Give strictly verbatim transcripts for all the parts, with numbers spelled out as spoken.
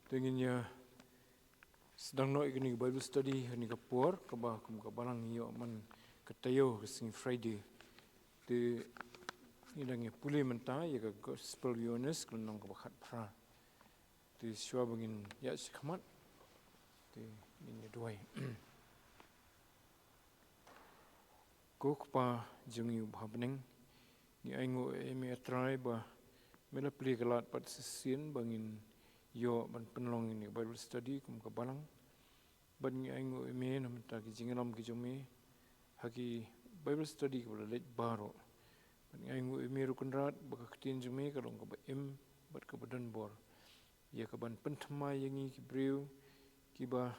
Te ngin ïa sdang noh ïa kane ka Bible study ha kane ka por, kaba kum ka balang ngi ïoh man ka taïew ka sngi Friday. Te ngi dang ïa pule mynta ïa ka Gospel Ïoannis ka lynnong kaba khatphra. Te shuwa ba ngin ïaid shakhmat, te ngin ïa duwai. Ko Kpa jong ngi uba ha bneng, ngi ainguh ïa me A Trai ba me la plie ka lad pat shisien ba ngin ïoh ban pynlong ïa kane ka Bible study kum ka balang. Bad ngi ainguh ïa me na ka bynta ki jingïalam ki jong me ha ki Bible study kiba la leit baroh. Bad ngi ainguh ïa me ruh Kynrad ba ka ktien jong me ka long kaba im bad kaba don bor ïa kaban pynthymmai ïa ngi ki briew kiba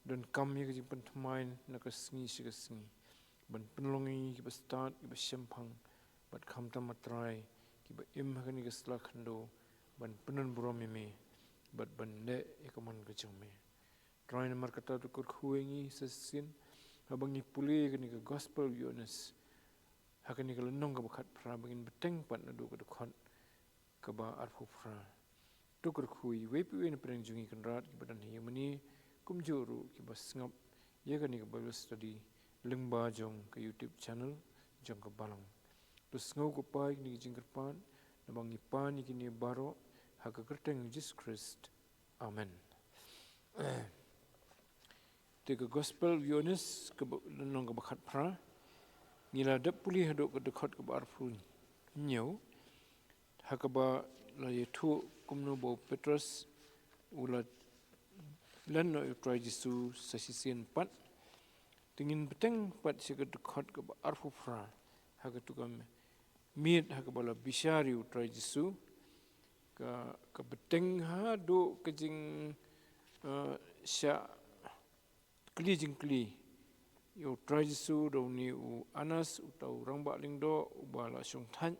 donkam ïa ka jingpynthymmai na ka sngi sha ka sngi. Ban pynlong ïa ngi kiba stad, kiba shemphang, bad khamtam A Trai kiba im ha kane ka sla khyndew ban pyndonburom ïa me bad ban leh ïa ka mon ka jong me. Trai, namar kata to kyrkhu ïa ngi sa shisien haba ngi pule ïa kane ka Gospel Ïoannis ha kane ka lynnong kaba khatphra, ba ngin bteng pat naduh ka dkhot kaba arphew phra. To kyrkhu ïa iwei pa iwei na pdeng jong ngi Kynrad, kiba don ha ïing mane, kumjuh ruh kiba sngap ïa kane ka Bible study lyngba jong ka YouTube channel jong ka balang. To sngew ko Kpa ïa kine ki jingkyrpad, naba ngi pan ïa kine baroh ha ka kyrteng Jisu Khrist. Amen. Te ka Gospel Ïoannis kaba, lynnong kaba khatphra, ngi la dep pule haduh ka dkhot kaba arphew hynñiew, ha kaba la ïathuh kumno ba u Petros u la len noh ïa u Trai Jisu sa shisien pat. Te ngin bteng pat sha ka dkhot kaba arphew phra, ha katu ka miet ha kaba la bishar ïa u Trai Jisu, ka, ka bteng haduh ka jing, eh, shah kylli jingkylli ïa u Trai Jisu da une u Anas, uta u rangbah lyngdoh uba la shongthait.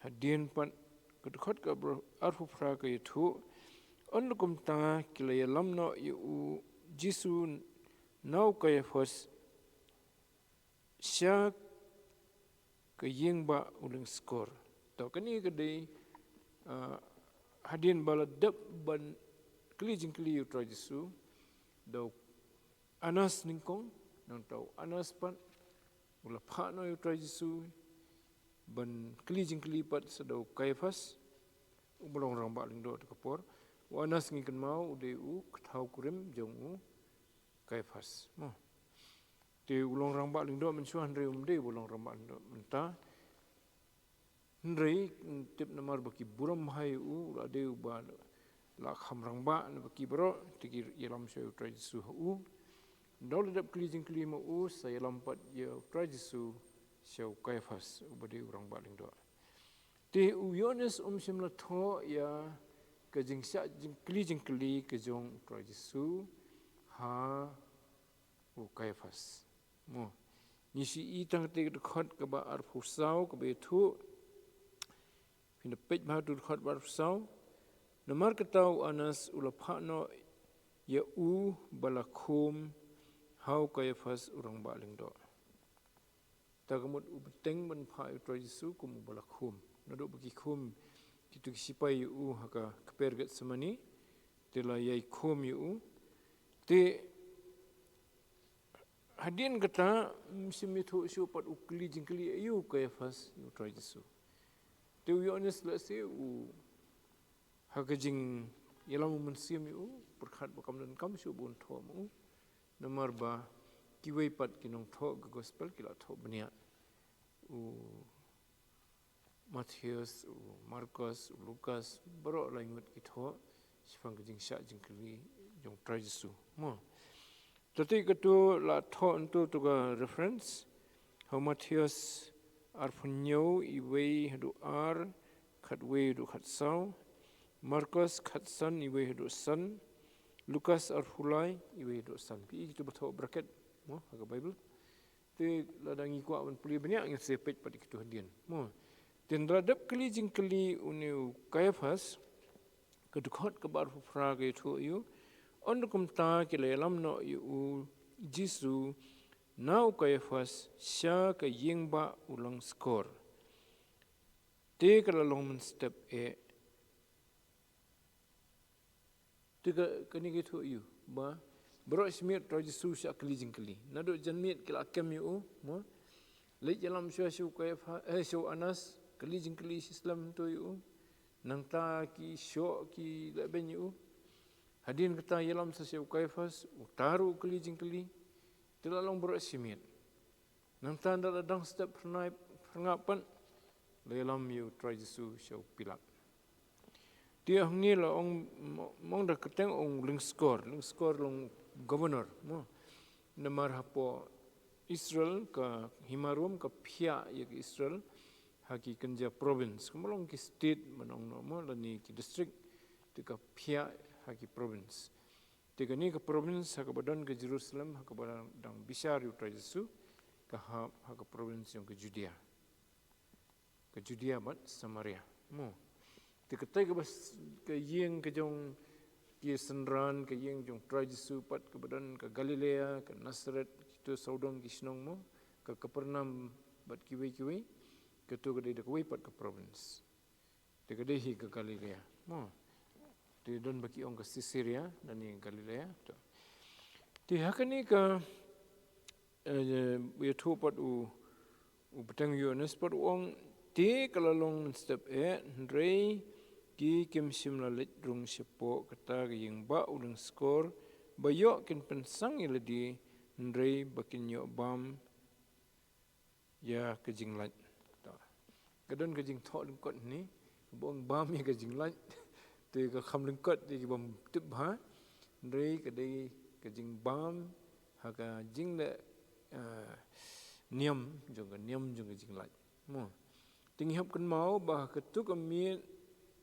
Hadien pat ka dkhot kaba arphew phra ka ïathuh, ynda kumta ki la ïalam noh ïa u Jisu na u Kaiaphas sha ka ïing bah u lyngskor. To kane ka dei, ah, hadien ba la dep ban kylli jingkylli ïa u Trai Jisu da u Anas nyngkong, nangta u Anas pat u la phah noh ïa u Trai Jisu ban kylli jingkylli pat sa da u Kaiaphas, uba long rangbah lyngdoh ha ka por. U Anas ngi kynmaw u dei u kthaw kurim jong u Kaiaphas. Mo. Te u long rangbah lyngdoh mynshuwa, hynrei um dei uba long rangbah lyngdoh mynta. Hynrei tip namar ba ki burom bha ïa u, u la dei uba la kham rangbah na ba ki baroh, te ki ïalam shuwa ïa u Trai Jisu ha u. Ynda u la dep kylli jingkylli ma u, sa ïalam pat ïa u Trai Jisu sha u Kaiaphas, uba dei u rangbah lyngdoh. Te u Ïoannis um shym la thoh ïa ka jingshah jingkylli jingkylli ka jong u Trai Jisu ha u Kaiaphas. Mo. Ngi shu i tang te ka dkhot kaba arphew saw kaba ïathuh. Phin da peit bha tu dkhot kaba arphew saw. Namar kata u Anas u la phah noh ïa u ba la khum ha u Kaiaphas u rangbah lyngdoh. Ta ka mut u bteng ban phah ïa u Trai Jisu kum uba la khum. Naduh ba ki khum kitu ki sipai ïa u ha ka kper Getsemani, te la ïai khum ïa u. Te hadien kata, um shym ïathuh shuh pat u kylli jingkylli aïu u Kaiaphas ïa u Trai Jisu. Te u Ïoannis lehse u ha ka jingïalam u mynsiem ïa u, pyrkhat ba kam donkam shuh ba un thoh ma u. Namar ba kiwei pat ki nongthoh ka gospel ki la thoh bniah. U Mathaios, u Markos, u Lukas, baroh lai ngut ki thoh shaphang ka jingshah jingkylli jong u Trai Jisu. Mo. Te katu la thoh hangtu tu ka reference ha u Mathaios arphew hynñiew, iwei haduh ar, khatwei haduh khatsaw. Markos khatsan, iwei haduh san. Lukas arphew lai, iwei haduh san. Phi i kitu ba thoh bracket mo ha ka Bible. Te lada ngi kwah ban pule bniah ngin sa peit pat ïa kitu hadien. Mo. Te ynda la dep kylli jingkylli une u Kaiaphas, ka dkhot kaba arphew phra ka ïathuh ïa u, ynda kumta ki la ïalam noh ïa u Jisu na u Kaiaphas sha ka ïing bah u lyngskor. Te ka la long mynstep eh Te ka, kane ka ïathuh ïa u ba baroh shi miet Trai Jisu shah kylli jingkylli. Naduh janmiet ki la kem ïa u, mo. Leit ïalam shuwa sha u Kaiaphas, eh, sha u Annas, kylli jingkylli shi slem to ïa u. Nangta ki shoh ki lehbeiñ ïa u. Hadien kata ïalam sa sha u Kaiaphas, uta ruh u kylli jingkylli. Te la long baroh shi miet. Nangta ynda la dang step phyrnai, phyrngap pat, la ïalam ïa u Trai Jisu sha u Pilat. Te hangne la ong, ong da kyrteng ong lyngskor, lyngskor long governor, mo. Namar hapoh Israel ka hima Rom ka phiah ïa ka Israel ha ki kynja province. Kumba long ki state ban ong noh mo, lane ki district, te ka phiah ha ki province. Te kane ka province ha kaba don ka Jerusalem, ha kaba dang, dang bishar ïa u Trai Jisu, ka hap ha ka province jong ka Judea. Ka Judea bad Samaria. Mo. Te katei kaba s-, ka ïing ka jong ki synran, ka ïing jong Trai Jisu pat kaba don ka Galilea, ka Nazareth, kito sawdong ki shnong mo, ka Kapernaum bad kiwei kiwei, kato ka dei da kawei pat ka province. Te ka dei hi ka Galilea. Mo. Te don ba ki ong ka Caesarea, lane Galilea. To. Te ha kane ka, eh, ïathuh pat u, u bteng Ïoannis pat u ong, te ka la long mynstep eh, hynrei ki kim shym la leit rung shapoh kata ka ïing ba u lyngskor, ba ïoh kin pynsang ïa lade, hynrei ba kin ïoh bam ïa ka jinglait. To. Ka don ka jingthoh lyngkot hangne, ba ong bam ïa ka jinglait. Te ka kham lyngkot ïa ki bym tip bha. Hynrei ka dei ka jingbam ha ka jingleh, eh, niam jong ka niam jong ka jinglait. Mo. Te ngi hap kynmaw ba ha kato ka miet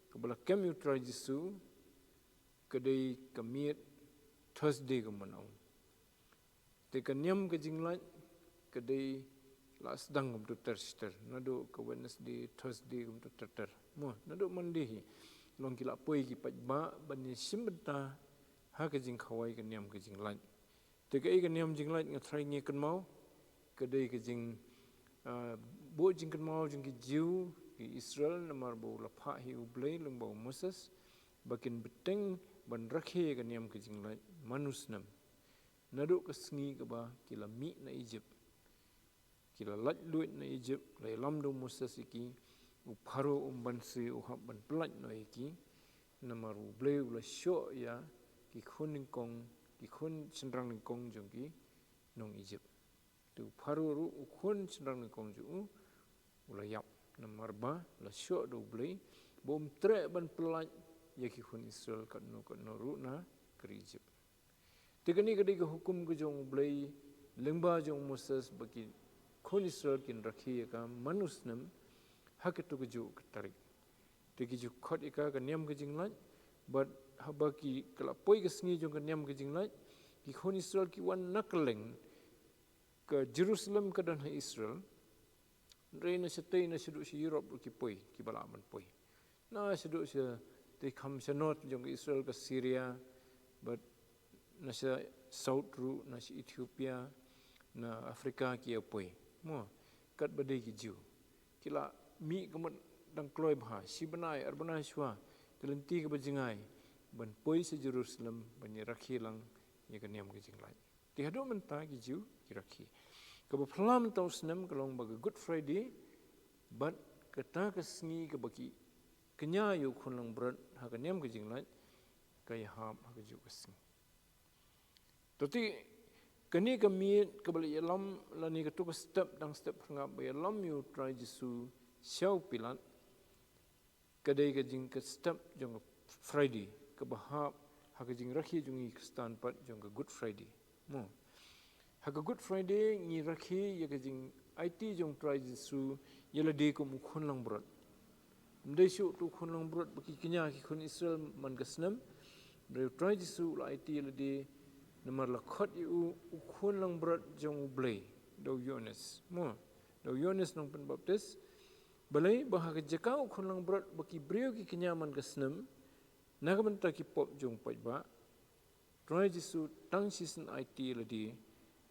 kaba la kem ïa u Trai Jisu, ka dei ka miet Thursday kumba ong. Te ka niam ka jinglait ka dei la sdang kumto ter shi ter. Naduh ka Wednesday, Thursday kumto ter ter. Mo, naduh Monday hi. Long ki la poi ki paidbah ban ïashim bynta ha ka jingkhawai ka niam ka jinglait. Te kaei ka niam jinglait nga tharai ngi kynmaw. Ka dei ka jing, ah, buh jingkynmaw jong ki Jiw, ki Israel, namar ba u la phah hi u Blei lyngba u Moses. Ba kin bteng ban rakhe ïa ka niam ka jinglait man u snem. Naduh ka sngi kaba ki la mih na Egypt. Ki la lait luid na Egypt, la ïalam da u Moses ïa ki, u Pharaoh um banse u hap ban pyllait noh ïa ki, namar u Blei u la shoh ïa ki khun nyngkong, ki khun shynrang nyngkong jong ki nong Egypt. Te u Pharaoh ruh u khun shynrang nyngkong jong u, u la ïap, namar ba la shoh da u Blei, ba um treh ban pyllait ïa ki khun Israel katno katno ruh na ka ri Egypt. Te kane ka dei ka hukum ka jong u Blei lyngba jong u Moses ba ki khun Israel kin rakhe ïa ka man u snem ha kato kajuh ka tarik. Te ki ju khot ïa ka ka niam ka jinglait, bad haba ki la poi ka sngi jong ka niam ka jinglait, ki khun Israel ki wan na kylleng, ka Jerusalem ka don ha Israel, hynrei na shatei na shaduh sha Europe ruh ki poi, kiba lah ban poi. Na shaduh sha, te kham sha north jong ka Israel ka Syria, bad na sha south ruh, na sha Ethiopia, na Africa ki ïa poi. Mo, katba dei ki Jiw. Ki la mih ka mut dang kloi bha, shi bnai, ar bnai shuwa, ka lynti kaba jngai, ban poi sha Jerusalem, ban ïa rakhe lang ïa ka niam ka jinglait. Te haduh mynta ki Jiw ki rakhe. Kaba phylla mynta u snem ka long ba ka Good Friday, bad kata ka sngi kaba ki kñia ïa u khun langbrot ha ka niam ka jinglait, ka ïahap ha kajuh ka sngi. To te kane ka miet kaba la ïalam lane kato ka step dang step phyrngap ba ïalam ïa u Trai Jisu sha u Pilat, ka dei ka jing ka step jong ka Friday, kaba hap ha ka jingrakhe jong ngi Khristan pat jong ka Good Friday. Mo. Ha ka Good Friday ngi rakhe ïa ka jingaiti jong Trai Jisu ïa lade kum u khun langbrot. Ym dei shuh uto u khun langbrot ba ki kñia ki khun Israel man ka snem. Hynrei u Trai Jisu u la aiti ïa lade namar la khot ïa u u khun langbrot jong u Blei da u Ïoannis. Mo, da u Ïoannis nongpynbaptis. Balei ba ha ka jaka u khun langbrot ba ki briew ki kñia man ka snem na ka bynta ki pop jong u paidbah, Trai Jisu tang shisien aiti ïa lade,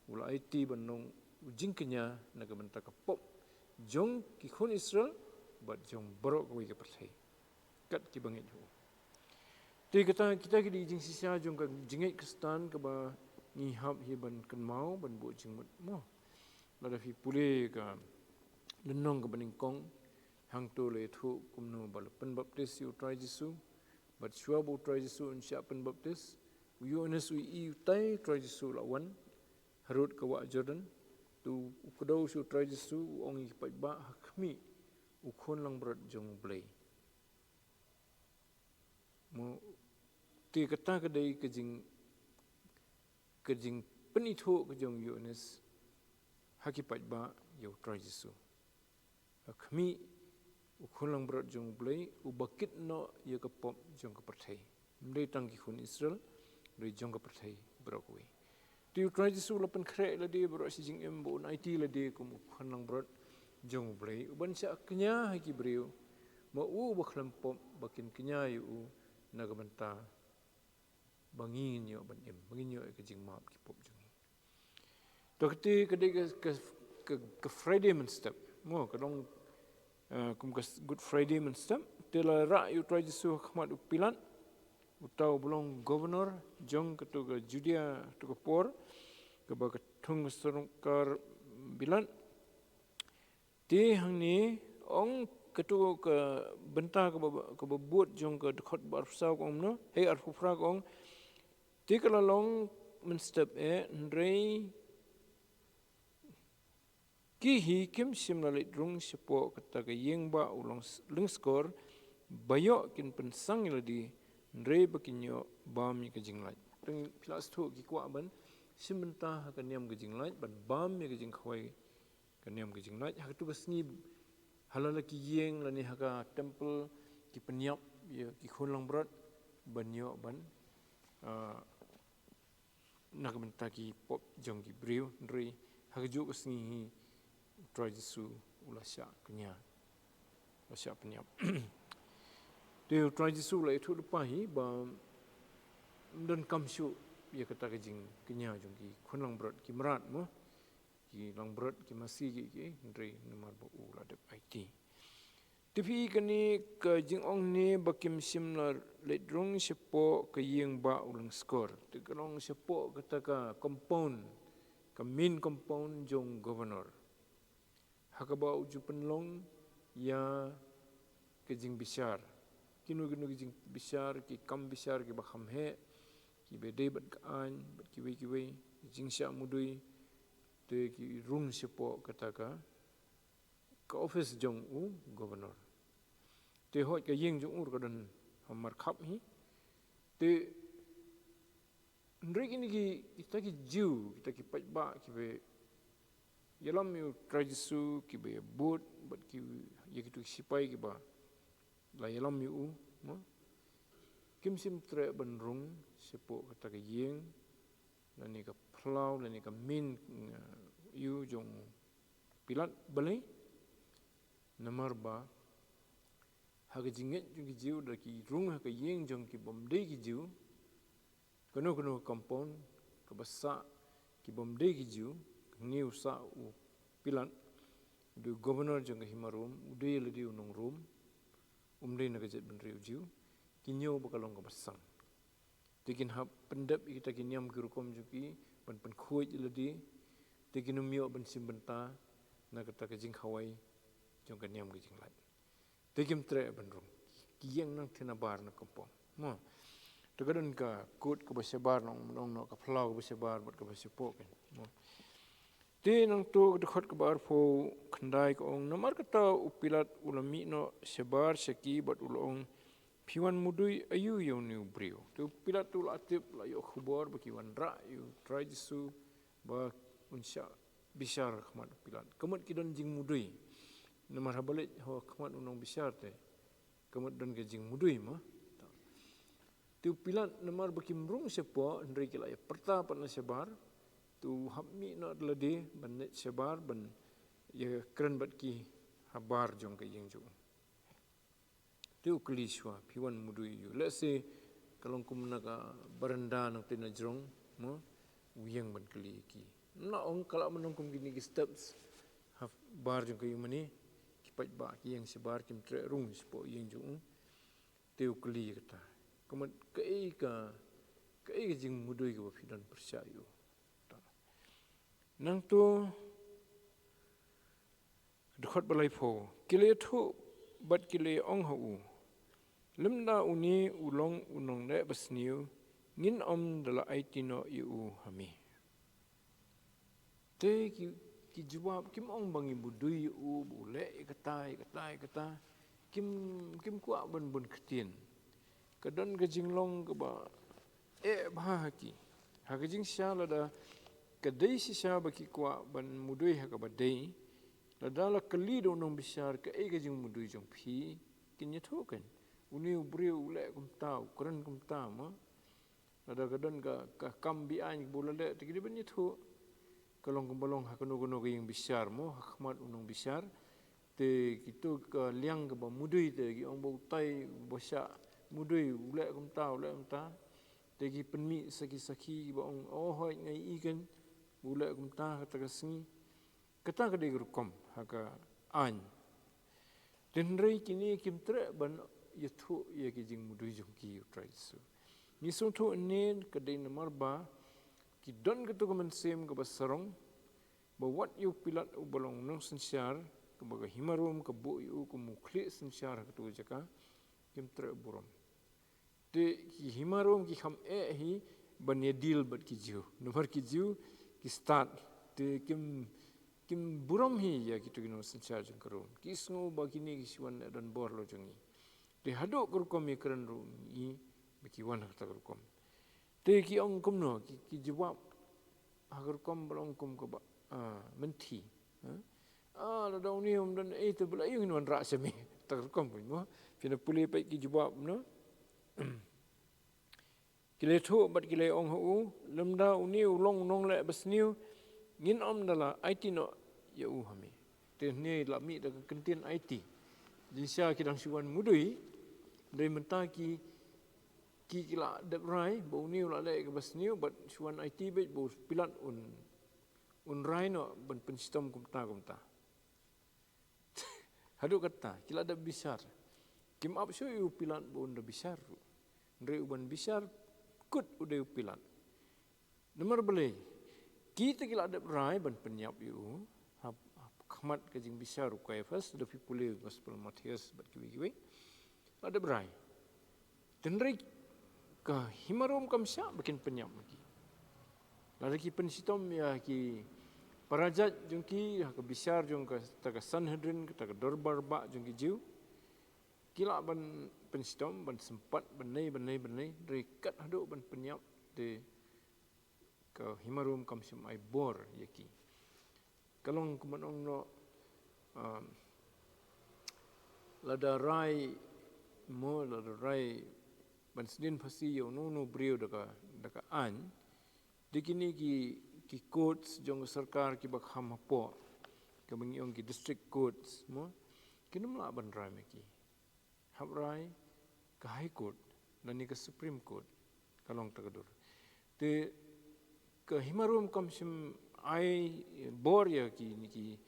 u la aiti ban long u jingkñia na ka bynta ka pop jong ki khun Israel bad jong baroh kawei ka pyrthei. Kat kiba ngeit ha u. Te kata kita ki dei jingshisha jong ka jingngeit Khristan kaba ngi hap hi ban kynmaw ban buh jingmut mo. Lada phi pule ka lynnong kaba nyngkong, hangto la ïathuh kumno ba la pynbaptis ïa u Trai Jisu, bad shuwa ba u Trai Jisu un shah pynbaptis, u Ïoannis u ïohi utai u Trai Jisu la wan harud ka wah Jordan, te u kdew sha u Trai Jisu, u ong ïa ki paidbah, ha khmih u khun langbrot jong U Blei. Mo, te kata ka dei ka jing, ka jingpynithuh ka jong u Ïoannis ha ki paidbah ïa u Trai Jisu. Ha khmih u khun langbrot jong U Blei, uba kit noh ïa ka pop jong ka pyrthei. Ym dei tang ki khun Israel, dei jong ka pyrthei baroh kawei. Te u Trai Jisu la pynkhreh ïa lade baroh shi jingim ba un aiti ïa lade kum u khun langbrot jong U Blei, uban shah kñia ha ki briew, ma u uba khlem pop, ba kin kñia ïa u na ka bynta ba ngin ïoh ban im, ba ngin ïoh ïa ka jingmap ki pop jong ngi. To kata ka dei ka, ka, ka, ka Friday mynstep. Mo, ka long, eh, kum ka s-, Good Friday mynstep. Te la rah ïa u Trai Jisu ha khmat u Pilat, uta uba long governor jong kato ka Judea, kato ka por, kaba ka thung ka sorkar Pilat. Te hangne ong kato ka bynta kaba, kaba bud jong ka dkhot ba arphew saw ka ong kumno, hei, arphew phra ka ong. Te ka la long mynstep eh, hynrei ki hi kim shym la leit rung shapoh kata ka ïing ba u long s-, lyngskor, ba ïoh kin pynsang ïa lade, hynrei ba kin ïoh bam ïa ka jinglait. Tang phi la sngewthuh ki kwah ban shim bynta ha ka niam ka jinglait, ban bam ïa ka jingkhawai ka niam ka jinglait. Ha kato ka sngi, ha la la ki ïing lane ha ka temple, ki pynïap ïa ki khun langbrot ban ïoh ban, ah, na ka bynta ki pop jong ki briew, hynrei ha kajuh ka sngi hi u Trai Jisu u la shah kñia, u la shah pynïap. Te u Trai Jisu u la ïathuh lypa hi ba ym donkam shuh ïa kata ka jingkñia jong ki khun langbrot, ki mrad mo, ki langbrot, ki masi, ki, ki, hynrei namar ba u la dep aiti. Te phi, kane ka jingong ne ba kim shym la leit rung shapoh ka ïing ba u lyngskor. Te ka long shapoh kata ka compound, ka main compound jong governor, ha kaba u ju pynlong ïa ka jingbishar. Kino kino ki jingbishar, ki kam bishar kiba kham heh, kiba dei bad ka aiñ, bad kiwei kiwei, jingshah mudui, te ki rung shapoh kata ka, ka office jong u governor. Te hooid ka ïing jong u ruh ka don ha markhap hi. Te hynrei kine ki, kita ki Jiw, kita ki paidbah kiba ïalam ïa u Trai Jisu, kiba ïabud bad ki, ïa kito ki sipai kiba la ïalam ïa u, mo, kim shym treh ban rung shapoh kata ka ïing, lane ka phyllaw, lane ka main, eh, ïew jong u Pilat. Balei? Namar ba ha ka jingngeit jong ki Jiw, lada ki rung ha ka ïing jong ki bym dei ki Jiw, kano kano ka compound kaba sah ki bym dei ki Jiw, hangne u sah u Pilat, u dei u governor jong ka hima Rom, u dei lade u nong Rom, um dei na ka jaitbynriew Jiw, ki ñiew ba ka long kaba san. Te kin hap pyndep ïa kita ki niam ki rukom jong ki ban pynkhuid ïa lade, te kin ym ïoh ban shim bynta na kata ka jingkhawai jong ka niam ka jinglait. Te kim treh ban rung. Ki ïeng nangtei nabar na compound, mo. Te ka don ka court kaba shabar, nong, nong, nong, ka phyllaw kaba shabar bad kaba shapoh, kan, mo. Te nangta ka dkhot kaba arphew khyndai ka ong, namar kata u Pilat u la mih noh shabar sha ki bad u la ong, phi wan mudui aïu ïa une u briew? Te u Pilat u la tip, la ïoh khubor ba ki wanrah ïa u Trai Jisu, ba un shah bishar ha khmat u Pilat. Ka mut ki don jingmudui. Namar haba leit ha khmat u nongbishar te, ka mut don ka jingmudui, mo. Te u Pilat namar ba kim rung shapoh, hynrei ki la ïa pyrta pat na shabar, te u hap mih noh da lade ban leit shabar ban ïakren bad ki habar jong ka ïing jong u. Te u kylli shuwa, phi wan mudui aïu? Lehse ka long kum na ka baranda nangtei na jrong, mo, u ïeng ban kylli ïa ki. Ym lah ong ka lah ban long kum kine ki steps habar jong ka ïing mane, ki paidbah ki ïeng shabar, kim treh rung shapoh ïing jong u. Te u kylli ïa kata. Ka mut kaei ka, kaei ka jingmudui kaba phi don pyrshah ïa u. Nangta, dkhot ba laiphew, ki la ïathuh bad ki la ong ha u, lymda une u long u nongleh basniew, ngin ym da la aiti noh ïa u ha me. Te ki, ki jubab, kim ong ba ngi mudui ïa u, ba u leh ïa kata, ïa kata, ïa kata. Kim, kim kwah ban bun ktien. Ka don ka jinglong kaba eh bha ha ki. Ha ka jingshisha lada ka dei shisha ba ki kwah ban mudui ha kaba dei, lada la kylli da u nongbishar kaei ka jingmudui jong phi, kin ïathuh kan. Une u briew u leh kumta, u kren kumta, mo. Lada ka don ka, ka kam be-aiñ ba u la leh, te ki dei ban ïathuh. Ka long kumba long ha kano kano ka ïing bishar, mo, ha khmat u nongbishar. Te kito ka liang kaba mudui te ki ong ba utai ba shah mudui u leh kumta, u leh kumta. Te ki pynmih sa ki sakhi kiba ong, oh hooid nga ïohi kan, u leh kumta ha kata ka sngi. Kata ka dei ka rukom ha ka aiñ. Te hynrei kine kim treh ban ïathuh ïa ki jingmudui jong ki ïa u Trai Jisu. Ngi sngewthuh ne ka dei namar ba ki don kato ka mynsiem kaba sarong, ba wat ïa u Pilat uba long nongsynshar, kaba ka hima Rom ka buh ïa u kum u khlieh synshar ha kato ka jaka, kim treh burom. Te ki hima Rom ki kham eh hi ban ïa deal bad ki Jiw. Namar ki Jiw ki stad. Te kim, kim burom hi ïa kito ki nongsynshar jong ka Rom. Ki sngew ba kine ki shu wan leh donbor halor jong ngi. Te haduh ka rukom ïa kren ruh ngi ba ki wan ha kata ka rukom. Te ki ong kumno, ki, ki jubab ha ka rukom ba long kum kaba, ah, mynthi. Ha? Ah, lada une um don ei te balei ngin wanrah sha me. Kata ka rukom, mo. Phin ïa pule peit ki jubab, no. Ki la ïathuh bad ki la ong ha u, lymda une u long u nongleh basniew, ngin ym da la aiti noh ïa u ha me. Te hangne la mih da ka kyntien aiti. Jingshisha ki dang shu wan mudui, hynrei mynta ki, ki, ki la dep rai ba une u la leh kaba sniew, bad shu wan aiti beit ba u Pilat un, un rai noh ban pynshitom kumta kumta. Haduh katta, ki la dep bishar. Kim ap shuh ïa u Pilat ba un da bishar ruh. Hynrei uban bishar kut u dei u Pilat. Namar balei, kita ki la dep rai ban pynïap ïa u ha, ha khmat ka jingbishar u Kaiaphas, lada phi pule Gospel Mathaios bad kiwei kiwei. La dep rai. Hynrei ka hima Rom kam shah ba kin pynïap ma ki. Lada ki pynshitom ïa ki parajait jong ki ha ka bishar jong kata ka Sanhedrin, kata ka dorbar bah jong ki Jiw, ki lah ban pynshitom, ban sympat, ban nei, ban nei, ban nei, hynrei kat haduh ban pynïap te ka hima Rom kam shym ai bor ïa ki. Ka long kumno, um, lada rai, mo, lada rai ban sdien phasi ïa uno uno u briew da ka, da ka aiñ, te kine ki, ki courts jong ka sorkar kiba kham hapoh, kaba ngi ong ki district courts, mo, kin ym lah ban rai ma ki. Hap rai ka High Court lane ka Supreme Court, ka long ta ka dur. Te ka hima Rom kam shym ai bor ïa kine ki,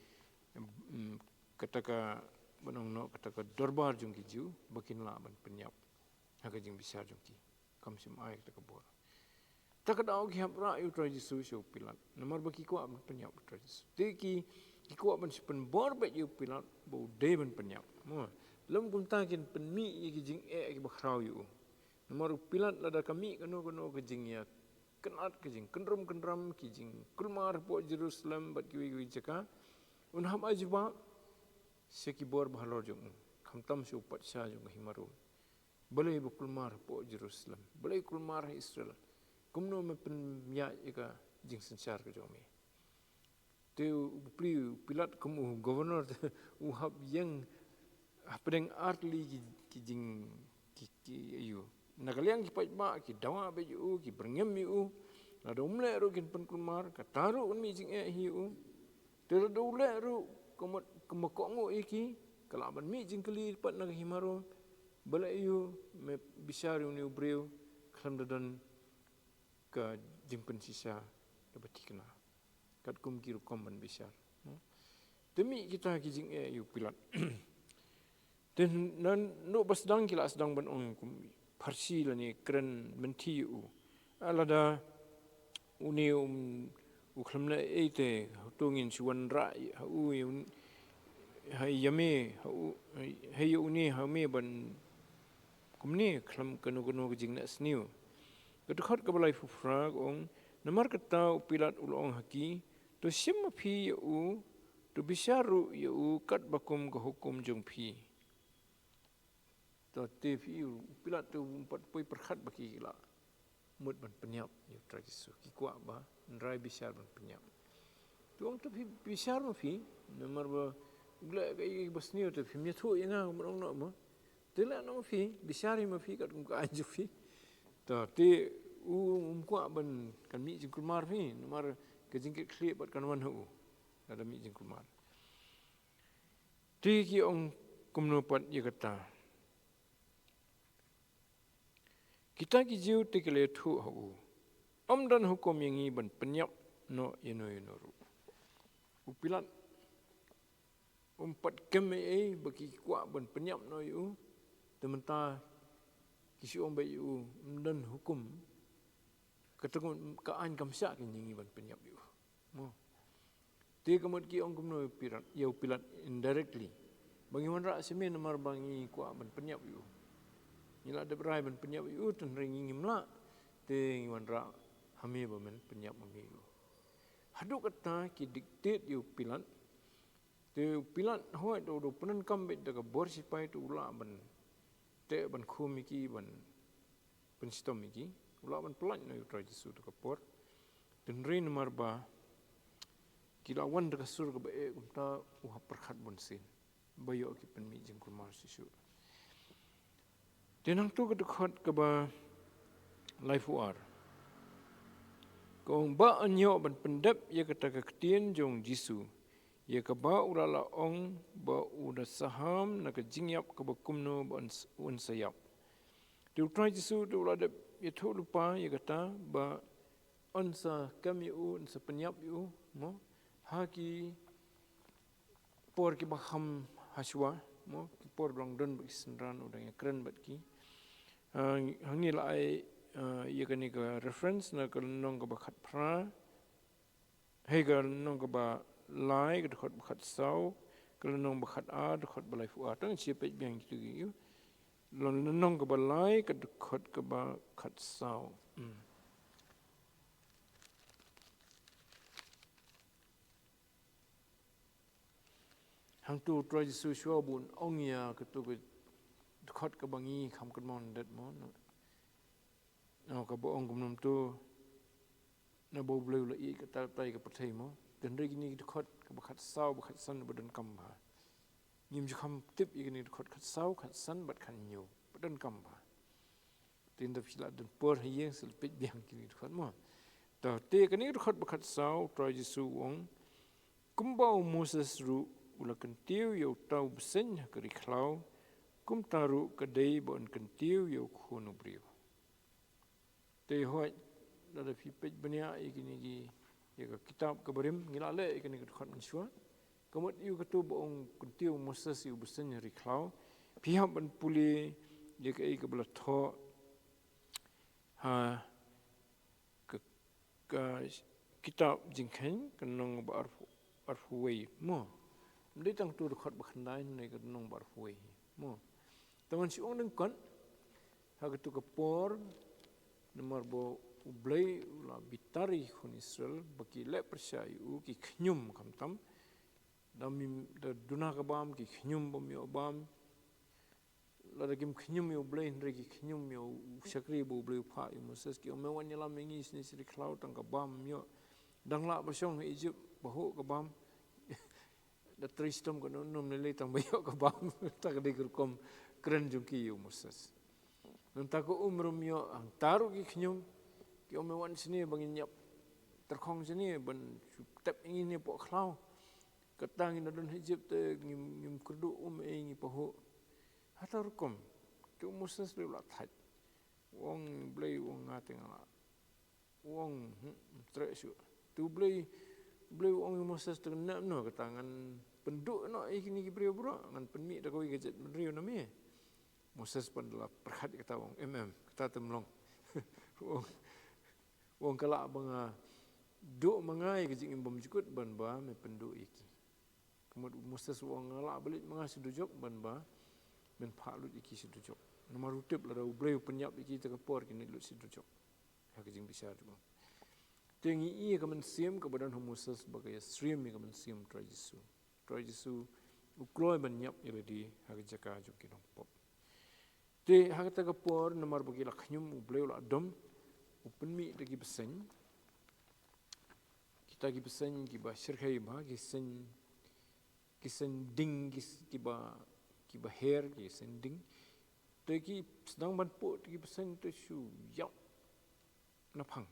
mm, kata ka, ban ong noh, kata ka dorbar jong ki Jiw ba kin lah ban pynïap ha ka jingbishar jong ki. Kam shym ai kata ka bor. Ta ka daw ki hap rah ïa u Trai Jisu sha u Pilat. Namar ba ki kwah ban pynïap u Trai Jisu. Te ki, ki kwah ban shu pynbor beit ïa u Pilat ba u dei ban pynïap. Mo, lym kumta kin pynmih ïa ki jingeh kiba khraw ïa u. Namar u Pilat lada ka mih kano kano ka jingïakynad, ka jingkynrum kynram, ki jingkulmar hapoh Jerusalem bad kiwei kiwei jaka, un hap ai jubab sha ki bor ba halor jong u, khamtam sha u patsha jong ka hima Rom. Balei ba kulmar hapoh Jerusalem? Balei kulmar ha Israel? Kumno me pynïaid ïa ka jingsynshar ka jong me? Te u, u Pli-, u Pilat kum u governor te u hap ïeng hapdeng artylli ki, ki jing, ki, ki, ïa u. Na ka liang ki paidbah ki dawa beit ïa u, ki byrngem ïa u. Lada um leh ruh kin pynkulmar, kata ruh kan mih jingeh hi ïa u. Te lada u leh ruh, ka mut, ka mut kohnguh ïa ki, ka lah ban mih jingkylli pat na ka hima Rom. Balei ïa u me bishar ïa une u briew khlem da don ka jingpynshisha kaba thikna, katkum ki rukom ban bishar. Te mih kita ki jingeh ïa u Pilat. Te naduh ba sdang ki la sdang ban ong kum, pharshi lane kren mynthi ïa u. Lada une um u khlem leh ei te, hato ngin shu wanrah ha u ïa un, ha ïa me, ha u, ha ïa une ha me ban kumne khlem kano kano ka jingeh sniew. Ka dkhot kaba laiphew phra ka ong, namar kata u Pilat u la ong ha ki, to shim ma phi ïa u, to bishar ruh ïa u katba kum ka hukum jong phi. To te phi u Pilat te um pat poi pyrkhat ba ki la mut ban pynïap ïa u Trai Jisu, ki kwah ba hynrai bishar ban pynïap. To ong to phi bishar ma phi, namar ba u leh kaei ba sniew te phim ïathuh ïa nga, kumno ong noh ma. Te leh noh ma phi, bishar hi ma phi katkum ka aiñ jong phi. To te u um kwah ban kan mih jingkulmar phi, namar ka jingkitkhlieh pat kan wan ha u lada mih jingkulmar. Te ki ong kumno pat ïa kata. Kita ki Jiw te ki la ïathuh ha u, ym don hukum ïa ngi ban pynïap noh ïano ïano ruh. U Pilat um pat kem ei ei ba ki kwah ban pynïap noh ïa u. Te mynta ki shu ong ba ïa u ym don hukum. Kata ka aiñ kam shah kein ïa ngi ban pynïap ïa u. Mo. Te ka mut ki ong kumno ïa u Pilat, ïa u Pilat indirectly. Ba ngi wanrah sha me namar ba ngi kwah ban pynïap ïa u. Ngi la dep rai ban pynïap ïa u, tynrai ngi ngim lah. Te ngi wanrah ha me ba men pynïap ma me ïa u. Haduh kata ki dictate ïa u Pilat. Te u Pilat hooid u da pyndonkam beit da ka bor sipai te u lah ban teh ban khum ïa ki ban pynshitom ïa ki. U lah ban pyllait noh ïa u Trai Jisu da ka por. Tynrai namar ba ki la wan da ka sur kaba eh kumta u hap pyrkhat bunsien ba ïoh ki pynmih jingkulmar shuh shuh. Te nangta ka dkhot kaba laiphew ar. Ka ong ba yn ïoh ban pyndep ïa kata ka ktien jong u Jisu, ïa kaba u la la ong ba u da saham na ka jingïap kaba kumno ba yn s-, yn sa ïap. Te u Trai Jisu te u la dep ïathuh lypa ïa kata ba yn sa kem ïa u, yn sa pynïap ïa u, mo, ha ki por kiba kham hashwa, mo, ki por ba long don bad ki synran u dang ïakren bad ki. Ah, hangne la ai, ah, ïa kane ka reference na ka lynnong kaba khatphra, hei ka lynnong kaba lai, ka dkhot ba khatsaw, ka lynnong ba khatar, dkhot ba laiphew ar. Tang shu peit biang kitu ki ïa u. Lynnong kaba lai, ka dkhot kaba khatsaw. Hmm. Hangtu u Trai Jisu shuwa ba un ong ïa katu ka dkhot kaba ngi kham kynmaw ndet mo. Na kaba ong kumno tu, naba U Blei u la ïeit katta katta ïa ka pyrthei mo. Te hynrei kine ki dkhot kaba khatsaw, ba khatsan ba donkam bha. Ngim ju kham tip ïa kine ki dkhot khatsaw, khatsan bad khathynñiew. Ba donkam bha. Te ynda phi la don por ha ïing sa peit biang kine ki dkhot mo. To te kane ka dkhot ba khatsaw, u Trai Jisu u ong, kumba u Moses ruh u la kyntiew ïa uta u bseiñ ha ka ri khlaw, kumta ruh ka dei ba yn kyntiew ïa u Khun u briew. Te hooid, lada phi peit bniah ïa kine ki, ïa ka kitab kaba rim, ngi la leh ïa kine ki dkhot mynshuwa. Ka mut ïa katu ba ong kyntiew u Moses ïa u bseiñ ha ri khlaw. Phi hap ban pule ïa kaei kaba la thoh ha ka, ka kitab Jingkheiñ, ka lynnong ba arphew, arphew wei mo. Ym dei tang tu dkhot ba khyndai, ne ka lynnong ba arphew wei mo. Te ngan shu ong ryngkat ha katu ka por, namar ba U Blei u la bitar ïa ki khun Israel ba ki leh pyrshah ïa u, ki khñium khamtam. Da mim, da duna ka bam, ki khñium bym ïoh bam. Lada kim khñium ïa U Blei, hynrei ki khñium ïa u shakri ba U Blei u phah ïa u Moses, ki ong, me wan ïalam ïa ngi shane sha ri khlaw, tang ka bam ym ïoh. Dang lah ba shong ha Egypt, ba huh ka bam. Da trei shitom katno nym lei lei tang ba ïoh ka bam. Ta ka dei ka rukom kren jong ki ïa u Moses. Nangta ka um ruh ym ïoh, hangta ruh ki khñium. Ki ong, me wan shane ba ngin ïap tyrkhong shane, ban shu tep ïa ngi ne poh khlaw. Kata ngin da don ha Egypt te ngim, ngim kyrduh um ei, ngi pahuh. Hata rukom. Te u Moses ruh u la thait. U ong, Blei, u ong, nga te nga lah. U ong, hmm, treh shuh. Te u Blei, Blei u ong ïa u Moses, te kane, no, kata ngan pynduh noh ïa kine ki briew baroh, ngan pynmih da kawei ka jaitbynriew na me. Moses pat da la pyrkhat ïa kata, u ong, "Em, em, kata te ym long." U ong, u ong, "Ka lah ba nga duh ma nga ïa ka jingim bymjukut ban ba me pynduh ïa ki." Ka mut u Moses u ong, "Nga lah ba leit ma nga sha dujok ban ba men phah lut ïa ki sha dujok." Namar u tip lada U Blei u pynïap ïa ki, kata ka por kin leit lut sha dujok. Ha ka jingbishar jong u. Te ngi i ïa ka mynsiem kaba don ha u Moses ba ka ïasyriem ïa ka mynsiem u Trai Jisu. Trai Jisu u kloi ban ïap ïa lade ha ka jaka jong ki nongpop. Te ha kata ka por, namar ba ki la khñium, U Blei u la dom, u pynmih da ki bseiñ. Kita ki bseiñ kiba shyrkhei bha, ki seiñ, ki seiñ ding, ki s-, kiba, kiba her, ki seiñ ding. Te ki sdang ban puh, te ki bseiñ te shu ïap naphang.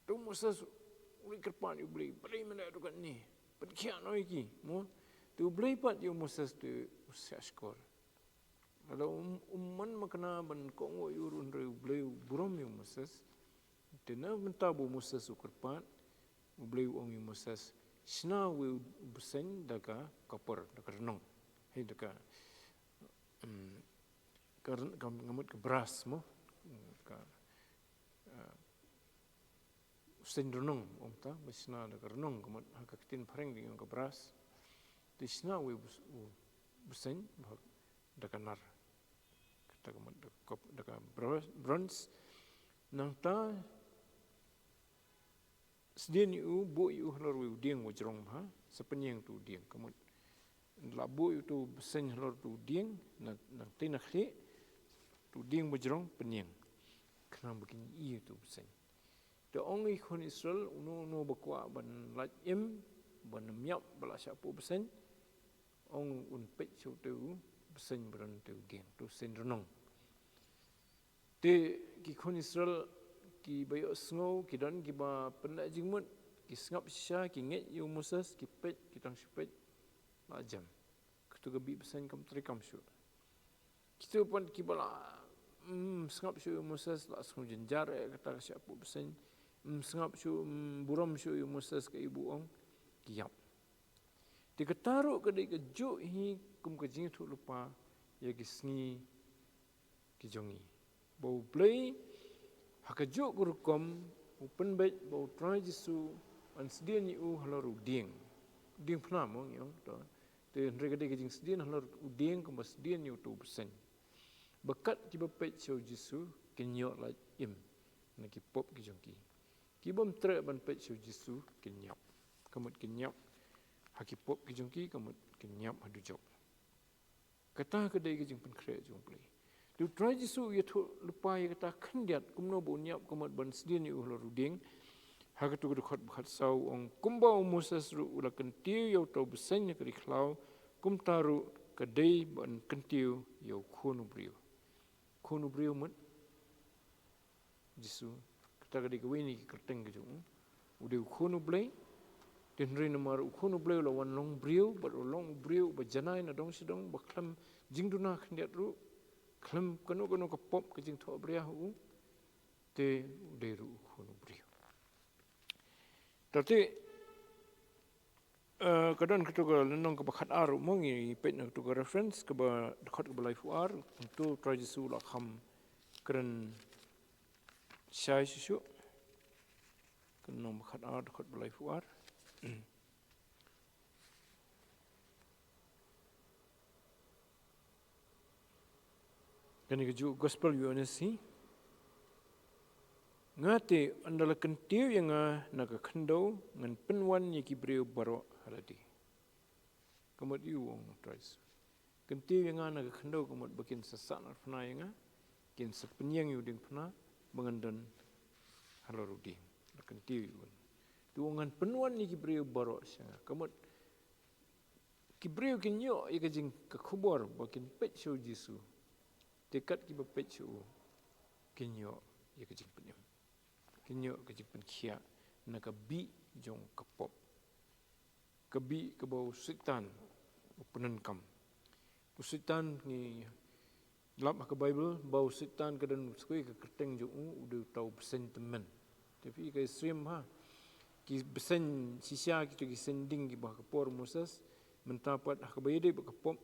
Te u Moses u leit kyrpad ïa U Blei, "Balei mynta ruh kane? Pynkhiah noh ïa ki, mo?" Te U Blei pat ïa u Moses te u shahshkor. Lada um, um man makna ban kohnguh ïa u ruh, hynrei U Blei u burom ïa u Moses. Te na mynta ba u Moses u kyrpad, U Blei u ong ïa u Moses, "Shna uwei u bseiñ da ka copper, da ka rnong." Hei, da ka, em, ka rn-, ka, nga mut ka brass, mo? Ka, eh, u bseiñ rnong, ong ta, ba shna da ka rnong, ka mut ha ka ktien phareng dang ong ka brass. Te shna uwei u bs-, u bseiñ, ba da ka nar. Kata ka mut da ka cop-, da ka bro-, bronze. Nangta sdien ïa u, buh ïa u halor uwei u dieng uba jrong bha, sa pynïeng utu u dieng. Ka mut la buh ïa utu u bseiñ halor utu u dieng, na, nangtei na khlieh, utu u dieng uba jrong pynïeng. Khnang ba kin ïohi ïa utu u bseiñ. Te ong ïa ki khun Israel, uno uno ba kwah ban lait im, ban ym ïap ba la shah puh bseiñ, ong un peit sha utu u bseiñ ba don utu u dieng, utu u bseiñ rnong. Te ki khun Israel kiba ïohsngew, ki don kiba pyndait jingmut, ki sngap shisha, ki ngeit ïa u Moses, ki peit, ki tang shu peit, la jem. Katu ka bih bseiñ kam treikam shuh. Kito pat kiba la, mm, sngap shuh ïa u Moses, la sngew jynjar ïa kata ka shah puh bseiñ, mm, sngap shuh, mm, burom shuh ïa u Moses kaei ba u ong, ki ïap. Te kata ruh ka dei kajuh hi kum ka jingïathuhlypa ïa ki sngi ki jong ngi. Ba U Blei, ha kajuh ka rukom, u pynbeit ba U Trai Jisu, yn sdien ïa u halor u dieng. Diengphna mo ngi ong to. Te hynrei ka dei ka jingsdien halor u dieng kumba sdien ïa utu u bseiñ. Ba kat kiba peit sha u Jisu, kin ïoh lait im na ki pop ki jong ki. Ki bym treh ban peit sha u Jisu, kin ïap. Ka mut kin ïap ha ki pop ki jong ki, ka mut kin ïap ha dujok. Kata ka dei ka jingpynkhreh jong U Blei. Te U Trai Jisu u ïathuhlypa ïa kata khyndiat, kumno ba un ïap, ka mut ban sdien ïa u halor u dieng. Ha katu ka dkhot ba khatsaw u ong, kumba u Moses ruh u la kyntiew ïa uta u bseiñ ha ka ri khlaw, kumta ruh ka dei ban kyntiew ïa u Khun u briew. Khun u briew mut Jisu, kata ka dei kawei na ki kyrteng ka jong u. U dei u Khun u Blei. Te hynrei namar u Khun u Blei u la wan long briew, bad u long u briew uba janai na dong sha dong, ba khlem jingduna khyndiat ruh, khlem kano kano ka pop ka jingthohbria ha u. Te u dei ruh u Khun u briew. Te, te, Eh, ka don katu ka lynnong kaba khatar ruh mo, ngi peit na katu ka reference kaba dkhot kaba laiphew ar, kumta u Trai Jisu u la kham kren shai shuh shuh. Ka lynnong ba khatar dkhot ba laiphew ar. Kane kajuh Gospel u Ïoannis hi. Nga te, ynda la kyntiew ïa nga na ka khyndew, ngan pynwan ïa ki briew baroh ha lade. Ka mut ïa u ong u Trai Jisu. Kyntiew ïa nga na ka khyndew, ka mut ba kin sa sahnarphna ïa nga, kin sa pynïeng ïa u diengphna, ba ngan don halor u dieng. La kyntiew ïa u. Te u ong ngan pynwan ïa ki briew baroh sha nga. Ka mut ki briew kin ïoh ïa ka jing, ka khubor ba kin peit sha u Jisu. Te kat kiba peit sha u kin ïoh ïa ka jingpynim. Kin ïoh ka jingpynkhiah na ka bih jong ka pop. Ka bih kaba u Soitan u pyndonkam. U Soitan ngi lap ha ka Baibl, ba u Soitan ka don sa kawei ka kyrteng jong u, u dei uta u bseiñ tymmen. Te phi ïohi ka ïasyriem ha ki bseiñ shisha, kito ki seiñ ding kiba ha ka por Moses, mynta pat ha kaba ïadei bad ka pop,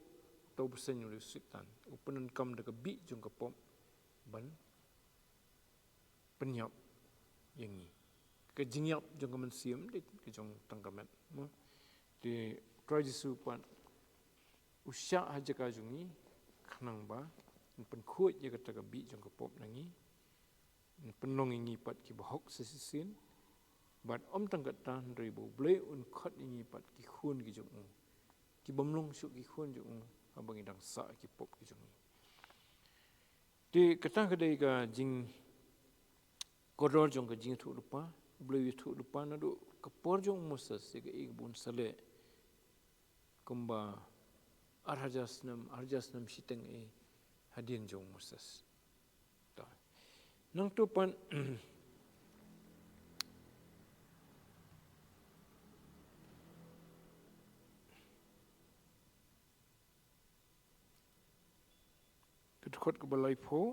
uta u bseiñ u Soitan. U pyndonkam da ka bih jong ka pop ban pynïap ïa ngi. Ka jingïap jong ka mynsiem, dei ka jong tang ka met. Mo. Te Trai Jisu pat u shah ha jaka jong ngi, khnang ba un pynkhuid ïa kata ka bih jong ka pop na ngi. Pynlong ïa ngi pat kiba hok sa shisien. Bad ym tang kata, hynrei ba U Blei un khot ïa ngi pat ki khun ki jong u, ki bym long shuh ki khun jong u, haba ngi dang sah ki pop ki jong ngi. Te kata ka dei ka jingkordor jong ka jingïathuhlypa. U Blei u ïathuhlypa naduh ka por jong u Moses ïa kaei kaba un sa leh, kumba ar hajar snem, ar hajar snem shiteng eh hadien jong u Moses. To. Nangta pat, ka dkhot kaba laiphew,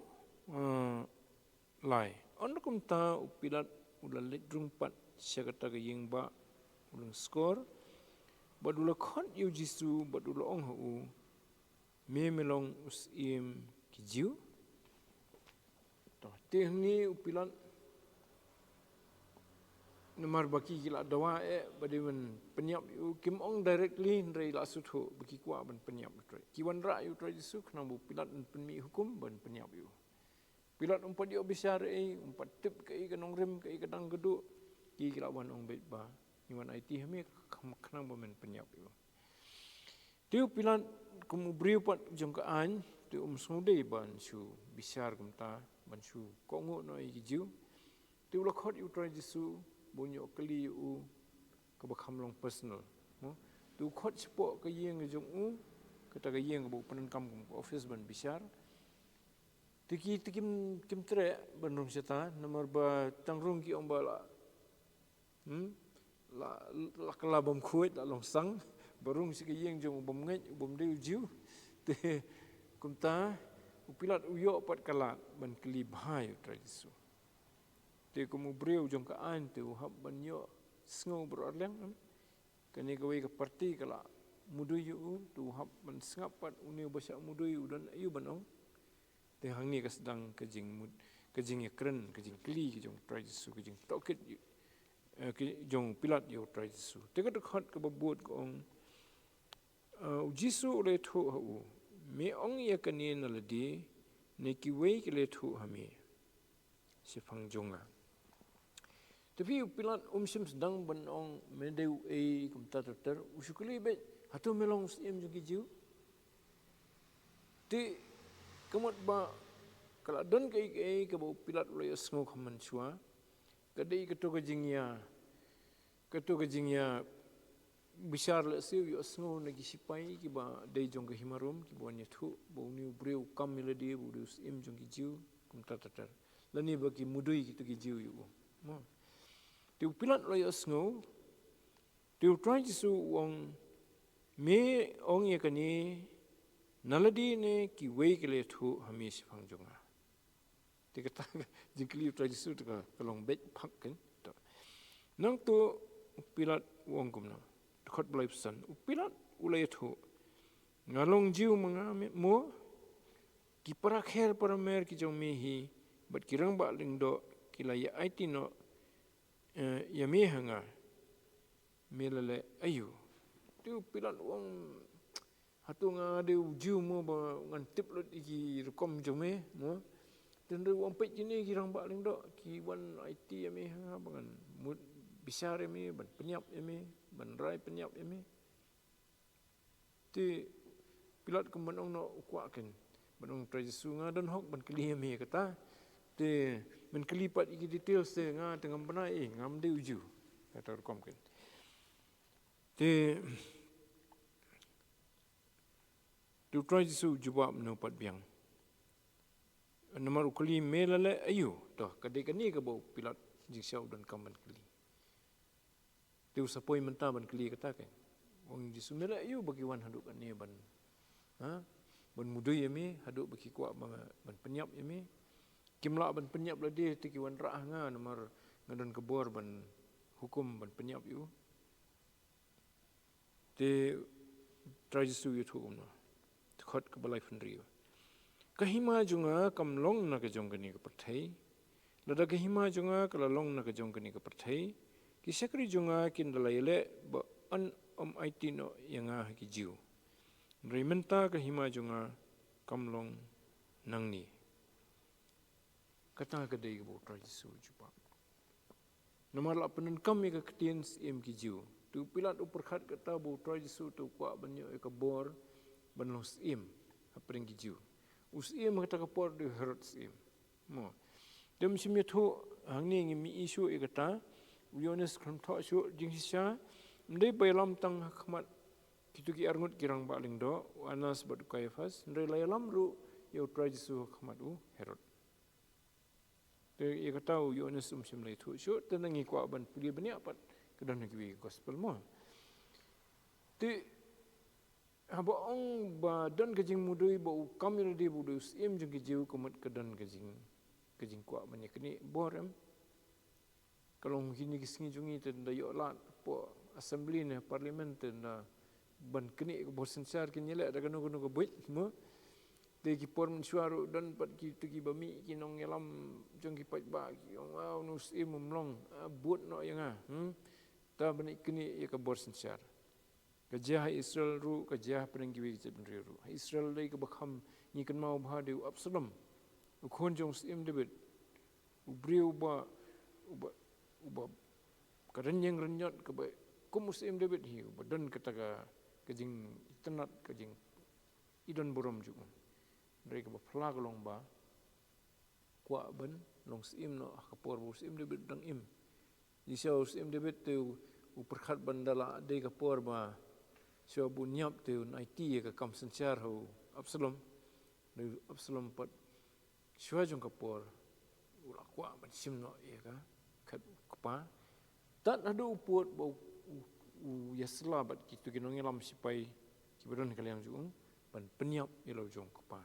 eh, lai. Hynrei kumta u Pilat u la leit rung pat sha kata ka ïing ba u lyngskor, bad u la khot ïa u Jisu, bad u la ong ha u, "Me, me long u syiem ki Jiw?" To, te hangne u Pilat, namar ba ki, ki la dawa eh ba dei ban pynïap ïa u, kim ong directly, hynrei la sngewthuh ba ki kwah ban pynïap ïa u Trai. Ki wanrah ïa u Trai Jisu khnang ba u Pilat un pynmih hukum ban pynïap ïa u. Pilat um pat ïoh bishar ei, um pat tip kaei ka nongrim, kaei ka dang ka duh. Ki, ki la wan ong beit ba ngi wan aiti ha me khnang ba men pynïap ïa u. Te u Pilat kum u briew pat jong ka aiñ, te um sngewdei ban shu bishar kumta, ban shu kohnguh noh ïa ki Jiw. Te u la khot ïa u Trai Jisu ba un ïoh kylli ïa u kaba kham long personal. Mo? Te u khot shapoh ka ïing jong u, kata ka ïing kaba u pyndonkam kum ka office ban bishar. Te ki, te kim, kim treh ban rung shata, namar ba tang rung ki ong ba la, hmm? La, la kylla bymkhuid, la long sang, ba rung sha ka ïing jong u bymngeit, u bym dei u Jiw. Te kumta u Pilat u ïoh pat ka lad ban kylli bha ïa u Trai Jisu. Te kum u briew jong ka aiñ te u hap ban ïoh sngew baroh arliang, em? Kane kawei ka parti ka la mudui ïa u, te u hap ban sngap pat une uba shah mudui u don aïu ban ong. Te hangne ka sdang ka jingmut, ka jingïakren, ka jingkylli, ka jong u Trai Jisu, ka jingtohkit, eh, ka jong u Pilat ïa u Trai Jisu. Te ka dkhot kaba bud ka ong, eh, u Jisu u la ïathuh ha u, "Me ong ïa kane na lade, ne kiwei ki la ïathuh ha me shaphang jong nga?" Te phi, u Pilat um shym sdang ban ong me dei uei kumta ter ter, u shu kylli beit, "Hato me long u syiem jong ki Jiw?" Te ka mut ba ka la don kaei kaei kaba u Pilat u la ïohsngew kham mynshuwa. Ka dei kato ka jingïa, kato ka jingïa bishar lehse u ïohsngew na ki shipai kiba dei jong ka hima Rom, kiba wan ïathuh ba une u briew u kam ïa lade ba u dei u syiem jong ki Jiw, kumta ter ter. Lane ba ki mudui kito ki Jiw ïa u. Mo. Te u Pilat u la ïohsngew, te u Trai Jisu u ong, "Me ong ïa kane na lade ne kiwei ki la ïathuh ha me shaphang jong nga?" Te kata ka jingkylli u Trai Jisu te ka, ka long beit phak kan. To. Nangta u Pilat u ong kumno? Dkhot ba laiphew san. U Pilat u la ïathuh, "Nga long Jiw ma nga me mo? Ki para kher para mer ki jong me hi, bad ki rangbah lyngdoh ki la ïa aiti noh, eh, ïa me ha nga. Me la leh aïu?" Te u Pilat u ong, "Hato nga dei u Jiw mo ba ngan tip lut ïa ki rukom jong me mo?" Te hynrei u ong, "Peit kine ki rangbah lyngdoh ki wan aiti ïa me ha nga ba ngan mut bishar ïa me, ban pynïap ïa me, ban rai pynïap ïa me." Te Pilat kum ban ong noh u kwah kan, ban ong, "Trai Jisu, nga don hok ban kylli ïa me kata. Te men kylli pat ïa ki details te nga te ngam bna ei, ngam dei u Jiw." Kata rukom kan. Te, te u Trai Jisu u jubab noh pat biang. Namar u kylli, "Me la leh aïu?" To, ka dei kane kaba u Pilat jingshisha u donkam ban kylli. Te u sa poi mynta ban kylli kata kan. U ong, "Jisu, me leh aïu ba ki wan haduh kane ban, ha? Ban mudui ïa me, haduh ba ki kwah ban, ban pynïap ïa me? Kim lah ban pynïap lade, te ki wanrah ha nga namar nga don ka bor ban hukum ban pynïap ïa u." Te Trai Jisu u ïathuh kumno? Te pat kaba laiphew hynriew. Ka hima jong nga kam long na ka jong kane ka pyrthei. Lada ka hima jong nga ka la long na ka jong kane ka pyrthei, ki shakri jong nga kin da la ïaleh ba yn ym aiti noh ïa nga ha ki Jiw. Hynrei mynta ka hima jong nga kam long nangne. Kata ka dei kaba U Trai Jisu u jubab. Namar la pyndonkam ïa ka ktien syiem ki Jiw. Te u Pilat u pyrkhat kata ba U Trai Jisu te u kwah ban ïoh ïa ka bor ban long syiem hapdeng ki Jiw. U syiem ha kata ka por dei u Herod syiem. Mo. Te ym shym ïathuh hangne, ngim ïohi shuh ïa kata. U Ïoannis khlem thoh shuh jingshisha. Ym dei ba ïalam tang ha khmat kito ki arngut ki rangbah lyngdoh, u Annas bad u Kaiaphas, hynrei la ïalam ruh ïa U Trai Jisu ha khmat u Herod. Te ïa kata u Ïoannis um shym la ïathuh shuh, te ngi kwah ban pule bniah pat, ka don ha kiwei ki gospel mo. Te haba ong ba don ka jingmudui ba u kam ïa lade ba u dei u syiem jong ki Jiw, ka mut ka don ka jing, ka jingkwah ban ïaknieh bor, em. Ka long kine ki sngi jong ngi te da ïoh lad hapoh assembly ne parliament te da ban knieh ka bor synshar, kin ïaleh da kano kano ka buit mo. Te ki por mynshuwa ruh don pat kito kiba mih ki nongïalam jong ki paidbah ki ong, "Wow, une u syiem um long, ah, bud noh ïa nga." Hmm? Ta ban ïaknieh ïa ka bor synshar. Ka jia ha Israel ruh, ka jia hapdeng kiwei ki jaitbynriew ruh. Ha Israel dei kaba kham ngi kynmaw bha dei u Absalom, u khun jong u syiem David. U briew uba, uba, uba ka rynïeng rynïot kaba kum u syiem David hi, uba don kata ka, ka jingitynnad, ka jingïadon burom jong u. Hynrei kaba phylla ka long ba kwah ban long syiem noh ha ka por ba u syiem David dang im. Jingshisha u syiem David te u, u pyrkhat ban da la dei ka por ba shuwa ba un ïap te un aiti ïa ka kam synshar ha u Absalom. Dei u Absalom pat shuwa jong ka por u la kwah ban shim noh ïa ka khet u kpa. Tad haduh u pud ba u, u, u ïasylla bad kito ki nongïalam sipai kiba don ha ka liang jong u ban pynïap ïa la u jong u kpa.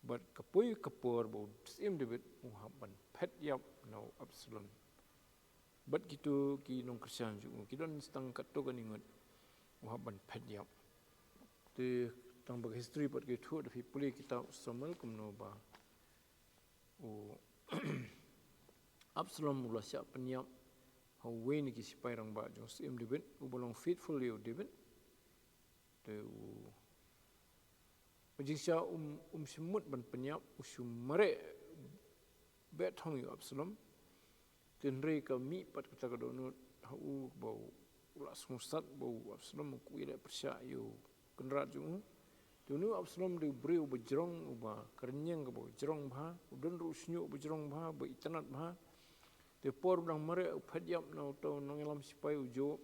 Bad ka poi ka por ba u syiem David u hap ban phet ïap na u Absalom. Bad kito ki nongkyrshan jong u ki don tang katto katne ngut, u hap ban phet ïap. Te tang ba ka history pat ka ïathuh, da phi pule kitab Samuel kumno ba u Absalom u la shah pynïap ha uwei na ki sipai rangbah jong u syiem David, uba long faithful ïa u David. Te u, u jingshisha um, um shym mut ban pynïap, u shu mareh beh thong ïa u Absalom. Te hynrei ka mih pat kata ka dohnud ha u ba u la sngewsat ba u Absalom u kwah ïaleh pyrshah ïa u kynrad jong u. Te une u Absalom dei u briew uba jrong, uba ka rynïeng kaba jrong bha, u don ruh u shñiuh ba jrong bha, ba itynnad bha. Te por ba dang mareh u phet ïap na uta u nongïalam sipai u Jo-,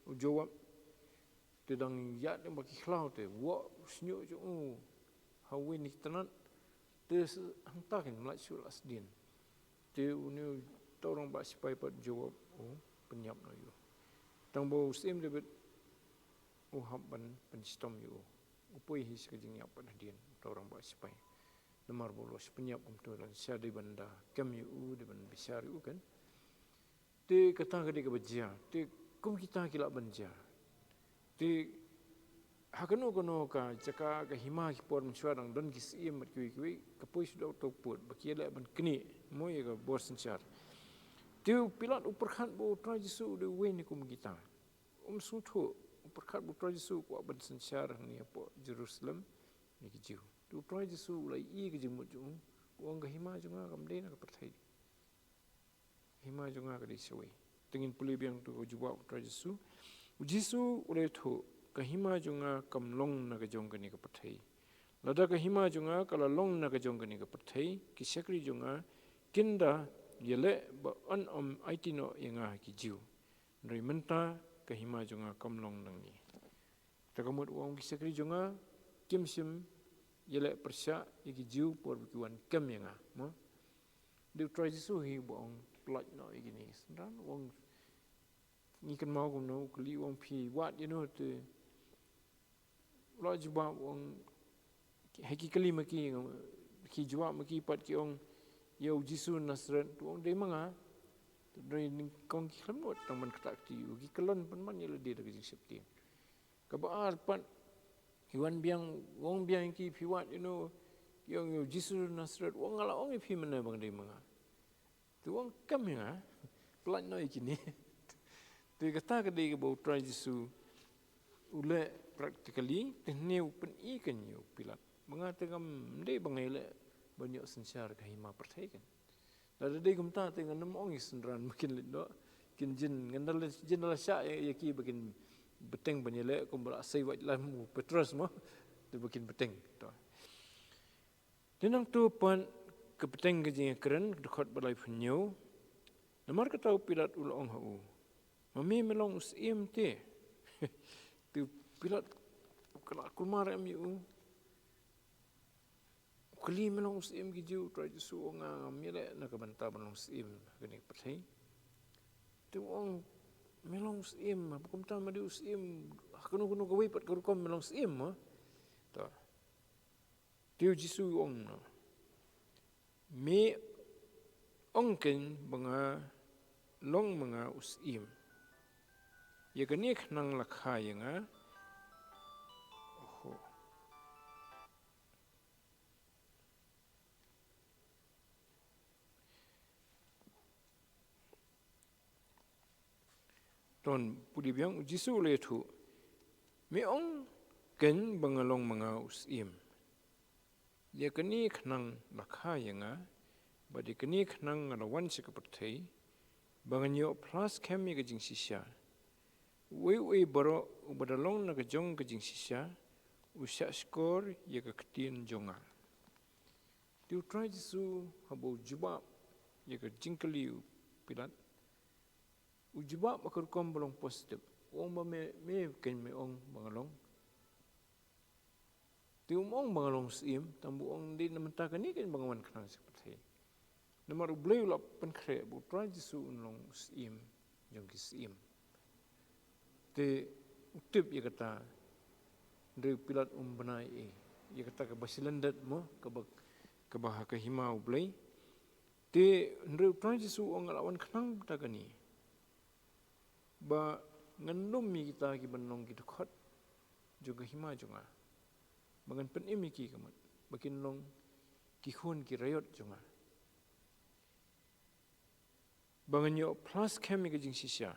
u Joab. Te dang ïaid lem bad ki khlaw te, wah u shñiuh jong u ha uwei na ki tnat. Te s-, hangta kin ym lah shuh, la sdien. Te une uta u rangbah sipai pat Joab u pynïap noh ïa u. Tang ba u syiem David u hap ban pynshitom ïa u. U poi hi sha ka jingïap pat hadien uta u rangbah sipai. Namar ba u la shu pynïap kumto, lane shisha dei ban da kem ïa u, dei ban bishar ïa u kan. Te kata ka dei kaba jia. Te kum kita ki lah ban jia. Te ha kano kano ka jaka, ka hima, ki por mynshuwa dang don ki syiem bad kiwei kiwei, ka poi shuh da uta u pud ba ki ïaleh ban knieh mo ïa ka bor synshar. Te u Pilat u pyrkhat ba u Trai Jisu u dei uwei na kum kita. Um sngewthuh, u pyrkhat ba u Trai Jisu u kwah ban synshar hangne hapoh Jerusalem na ki Jiw. Te u Trai Jisu u la ïohi ïa ka jingmut jong u, u ong, ka hima jong nga kam dei na ka pyrthei. Hima jong nga ka dei shawei. Te ngin pule biang tu ka jubab u Trai Jisu. U Jisu u la ïathuh, ka hima jong nga kam long na ka jong kane ka pyrthei. Lada ka hima jong nga ka la long na ka jong kane ka pyrthei, ki shakri jong nga kin da ïaleh ba yn ym aiti noh ïa nga ha ki Jiw. Hynrei mynta ka hima jong nga kam long nangne. Te ka mut u ong ki shakri jong nga kim shym ïaleh pyrshah ïa ki Jiw por ba ki wan kem ïa nga, mo? Dei u Trai Jisu hi ba ong, pyllait noh ïa kine ki synran, u ong, ngi kynmaw kumno, u kylli u ong, phi wad ïano? Te u la jubab u ong, ha ki kylli ma ki, ki jubab ma ki pat ki ong, ïa u Jisu Nasaret. Te u ong, dei ma nga. Te dei nyngkong ki khlem nud tang ban ktah kti ïa u, ki kyllon pynban ïa lade da ka jingsheptieng. Kaba ar pat, Ki wan biang, u ong biang ïa ki, phi wad ïa uno? Ki ong ïa u Jisu Nasaret. U ong, nga la ong ïa phi mynne ba nga dei ma nga. Te u ong, kam ïa nga, pyllait noh ïa kine. Te kata ka dei kaba u Trai Jisu u leh practically, te hynne u pyni kane ïa u Pilat ba nga te ngam dei ba nga ïaleh ban ïoh synshar ka hima pyrthei kan. Lada dei kumta te ngan ym ong ïa ki synran ba kin leit noh. Kin jin, ngan da leit jin da la shah ïa, ïa ki ba kin bteng ban ïaleh kumba la sei wait lam u Petros mo. Te ba kin bteng. To. Te nangta pat ka bteng ka jingïakren, dkhot ba laiphew hynñiew. Namar kata u Pilat u la ong ha u, ma me me long u syiem te? Te u Pilat u khlad kulmar em ïa u. U kylli, me long u syiem ki Jiw? U Trai Jisu u ong, nga ngam ïaleh na ka bynta ban long syiem ha kane ka pyrthei. Te u ong, me long u syiem, haba kumta me dei u syiem ha kano kano kawei pat ka rukom me long syiem mo. To. Te u Jisu u ong, me ong kein ba nga long ma nga u syiem. Ïa kane khnang la kha ïa nga. Oho. Ton pudi biang, u Jisu u la ïathuh, me ong kein ba nga long ma nga u syiem. Ïa kane khnang la kha ïa nga, bad ïa kane khnang nga la wan sha ka pyrthei, ba ngan ïoh phla skhem ïa ka jingshisha. Uei uei baroh uba da long na ka jong ka jingshisha, u shah shkor ïa ka ktien jong nga. Te u Trai Jisu haba u jubab ïa ka jingkylli u Pilat, u jubab ha ka rukom ba long positive. U ong ba me, me kein me ong ba nga long. Te um ong ba nga long syiem, tang ba u ong dei na bynta kane kein ba nga wan khnang sha ka pyrthei. Namar u Blei u la pynkhreh ba u Trai Jisu un long u syiem jong ki syiem. Te u tip ïa kata, hynrei u Pilat um bna ei ei ïa kata kaba shi lyndet mo, kaba, kaba ha ka hima u Blei. Te hynrei u Trai Jisu u ong, nga la wan khnang bynta kane, ba ngan lum ïa kita kiban long ki dkhot jong ka hima jong nga, ba ngan pynim ïa ki ka mut ba kin long ki khun ki raiot jong nga, ba ngan ïoh phla skhem ïa ka jingshisha.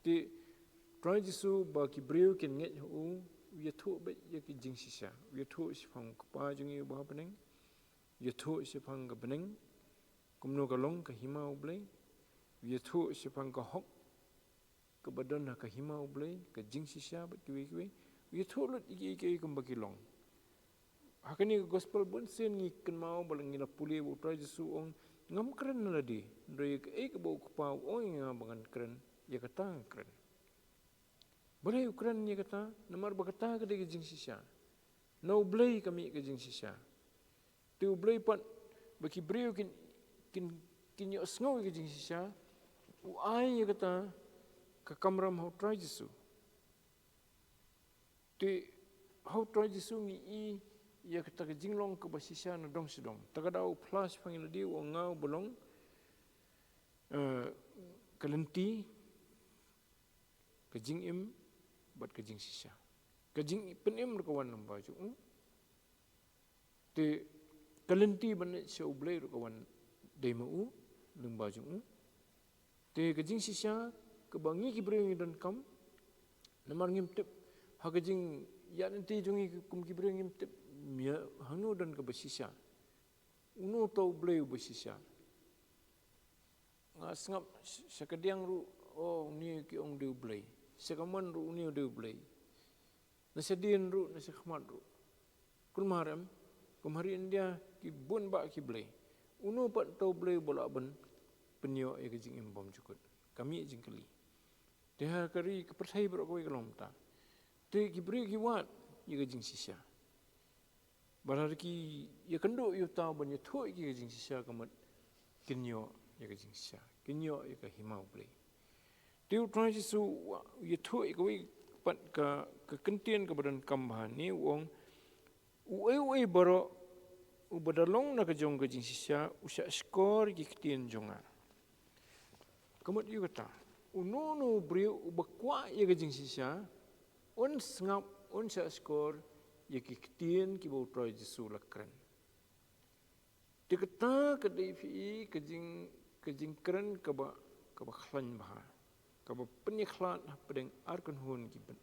Te u Trai Jisu ba ki briew kin ngeit ha u, u ïathuh beit ïa ka jingshisha. U ïathuh shaphang u Kpa jong ngi uba ha bneng, u ïathuh shaphang ka bneng, kumno ka long ka hima u Blei, u ïathuh shaphang ka hok kaba don ha ka hima u Blei, ka jingshisha bad kiwei kiwei. U ïathuh lut ïa kiei kiei kumba ki long. Ha kane ka gospel bun sien ngi kynmaw ba la, ngi la pule ba u Trai Jisu u ong, ngam kren na lade, hynrei ïa kaei kaba u Kpa u ong ïa nga ba ngan kren, ïa kata nga kren. Balei u kren ïa kata? Namar ba kata ka dei ka jingshisha. Na u Blei ka mih ka jingshisha. Te u Blei pat, ba ki briew kin, kin, kin ïohsngew ïa ka jingshisha, u ai ïa kata ka kamram ha u Trai Jisu. Te ha u Trai Jisu ngi i ïa kata ka jinglong kaba shisha na dong sha dong. Ta ka daw u phla shaphang ïa lade, u ong, nga uba long, eh, ka lynti, ka jingim bad ka jingshisha. Ka jingpynim ruh ka wan lyngba jong u. Te ka lynti ban leit sha u Blei ruh ka wan dei ma u, lyngba jong u. Te ka jingshisha kaba ngi ki briew ngi donkam, namar ngim tip ha ka jingïaid lynti jong ngi kum ki briew ngim tip, mia hangno don kaba shisha. Uno uta u Blei uba shisha. Nga sngap sh-, sha kadiang ruh, oh, une ki ong dei u Blei. Sha kamon ruh une u dei u Blei. Na shadien ruh, na shakhmat ruh. Kulmar em, kum ha ri India, ki bun bah ki blei. Uno pat uta u Blei uba lah ban pynïoh ïa ka jingim bymjukut? Ka mih jingkylli. Te ha ka ri ka pyrthei baroh kawei ka long kumta. Te ki briew ki wad ïa ka jingshisha. Bad lada ki ïakynduh ïa uta uban ïathuh ïa ki ka jingshisha, ka mut kin ïoh ïa ka jingshisha, kin ïoh ïa ka hima u Blei. Te u Trai Jisu u ïathuh ïa kawei pat ka, ka kyntien kaba donkam bha ne, u ong, uei uei baroh uba da long na ka jong ka jingshisha u shah shkor ïa ki ktien jong nga. Ka mut ïa kata, uno uno u briew uba kwah ïa ka jingshisha, un sngap, un shah shkor ïa ki ktien kiba U Trai Jisu u la kren. Te kata ka dei phi ka jing, ka jingkren kaba, kaba khlaiñ bha, kaba pynïakhlad hapdeng ar kynhun ki byn,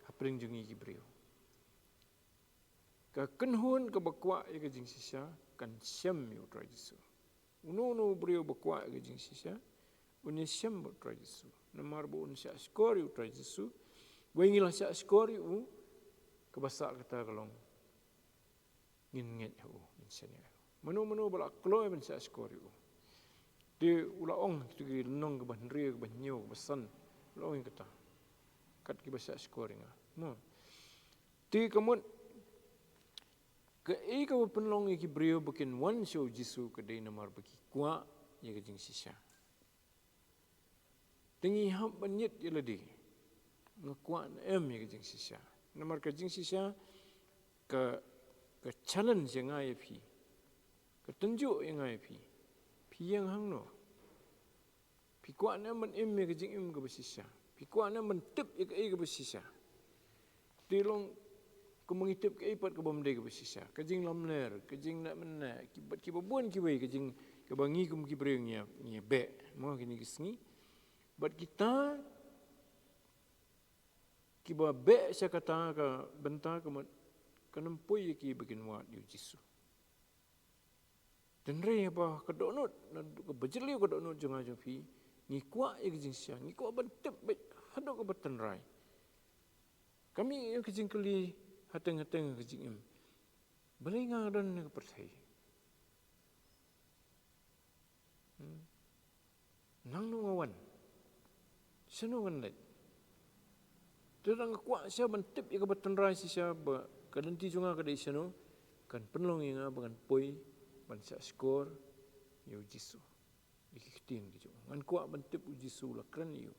hapdeng jong ngi ki briew. Ka kynhun kaba kwah ïa ka jingshisha kan shem ïa U Trai Jisu. Uno uno u briew ba kwah ïa ka jingshisha un ïashem bad U Trai Jisu. Namar ba un shah shkor ïa U Trai Jisu. Wei ngi la shah shkor ïa u, kaba sah kata ka long ngin ngeit ha u, ngin shaniah ha u. Mano mano ba la kloi ban shah shkor ïa u, te u la ong ha ki lynnong kaba hynriew, kaba hynñiew, kaba san, u la ong ïa kata. Kat kiba shah shkor ïa nga. Mo. Te ka mut, kaei kaba pynlong ïa ki briew ba kin wan sha U Jisu ka dei namar ba ki kwah ïa ka jingshisha. Te ngi hap ban ïit ïa lade. Nga kwah ne em ïa ka jingshisha? Namar ka jingshisha ka, ka challenge ïa nga ïa phi. Ka tynjuh ïa nga ïa phi. Phi ïeng hangno? Phi kwah ne em ban im ïa ka jingim kaba shisha? Phi kwah ne em ban tip ïa kaei kaba shisha? Te long kumba ngi tip kaei pat kaba ym dei kaba shisha. Ka jinglamler, ka jingneh mynne, ki, bad kiba bun kiwei, ka jing, kaba ngi kum ki briew ngi ïa, ngi ïa beh. Mo, kine ki sngi. Bad kita kiba beh sha kata ka bynta ka mut kan ym poi ïa ki ba kin wad ïa U Jisu. Hynrei haba ka dohnud, na ka bajylliew ka dohnud jong nga jong phi, ngi kwah ïa ka jingshisha, ngi kwah ban tip beit haduh kaba tynrai. Ka mih ïa ka jingkylli hateng hateng ka jingim. Balei nga don ha ka pyrthei? Hmm. Nangno nga wan? Shano ngan leit? Te lada nga kwah shisha ban tip ïa kaba tynrai shisha ba ka lynti jong nga ka dei shano, kan pynlong ïa nga ba ngan poi ban shah shkor ïa U Jisu. Ïa ki ktien ki jong u. Ngan kwah ban tip U Jisu u la kren aïu.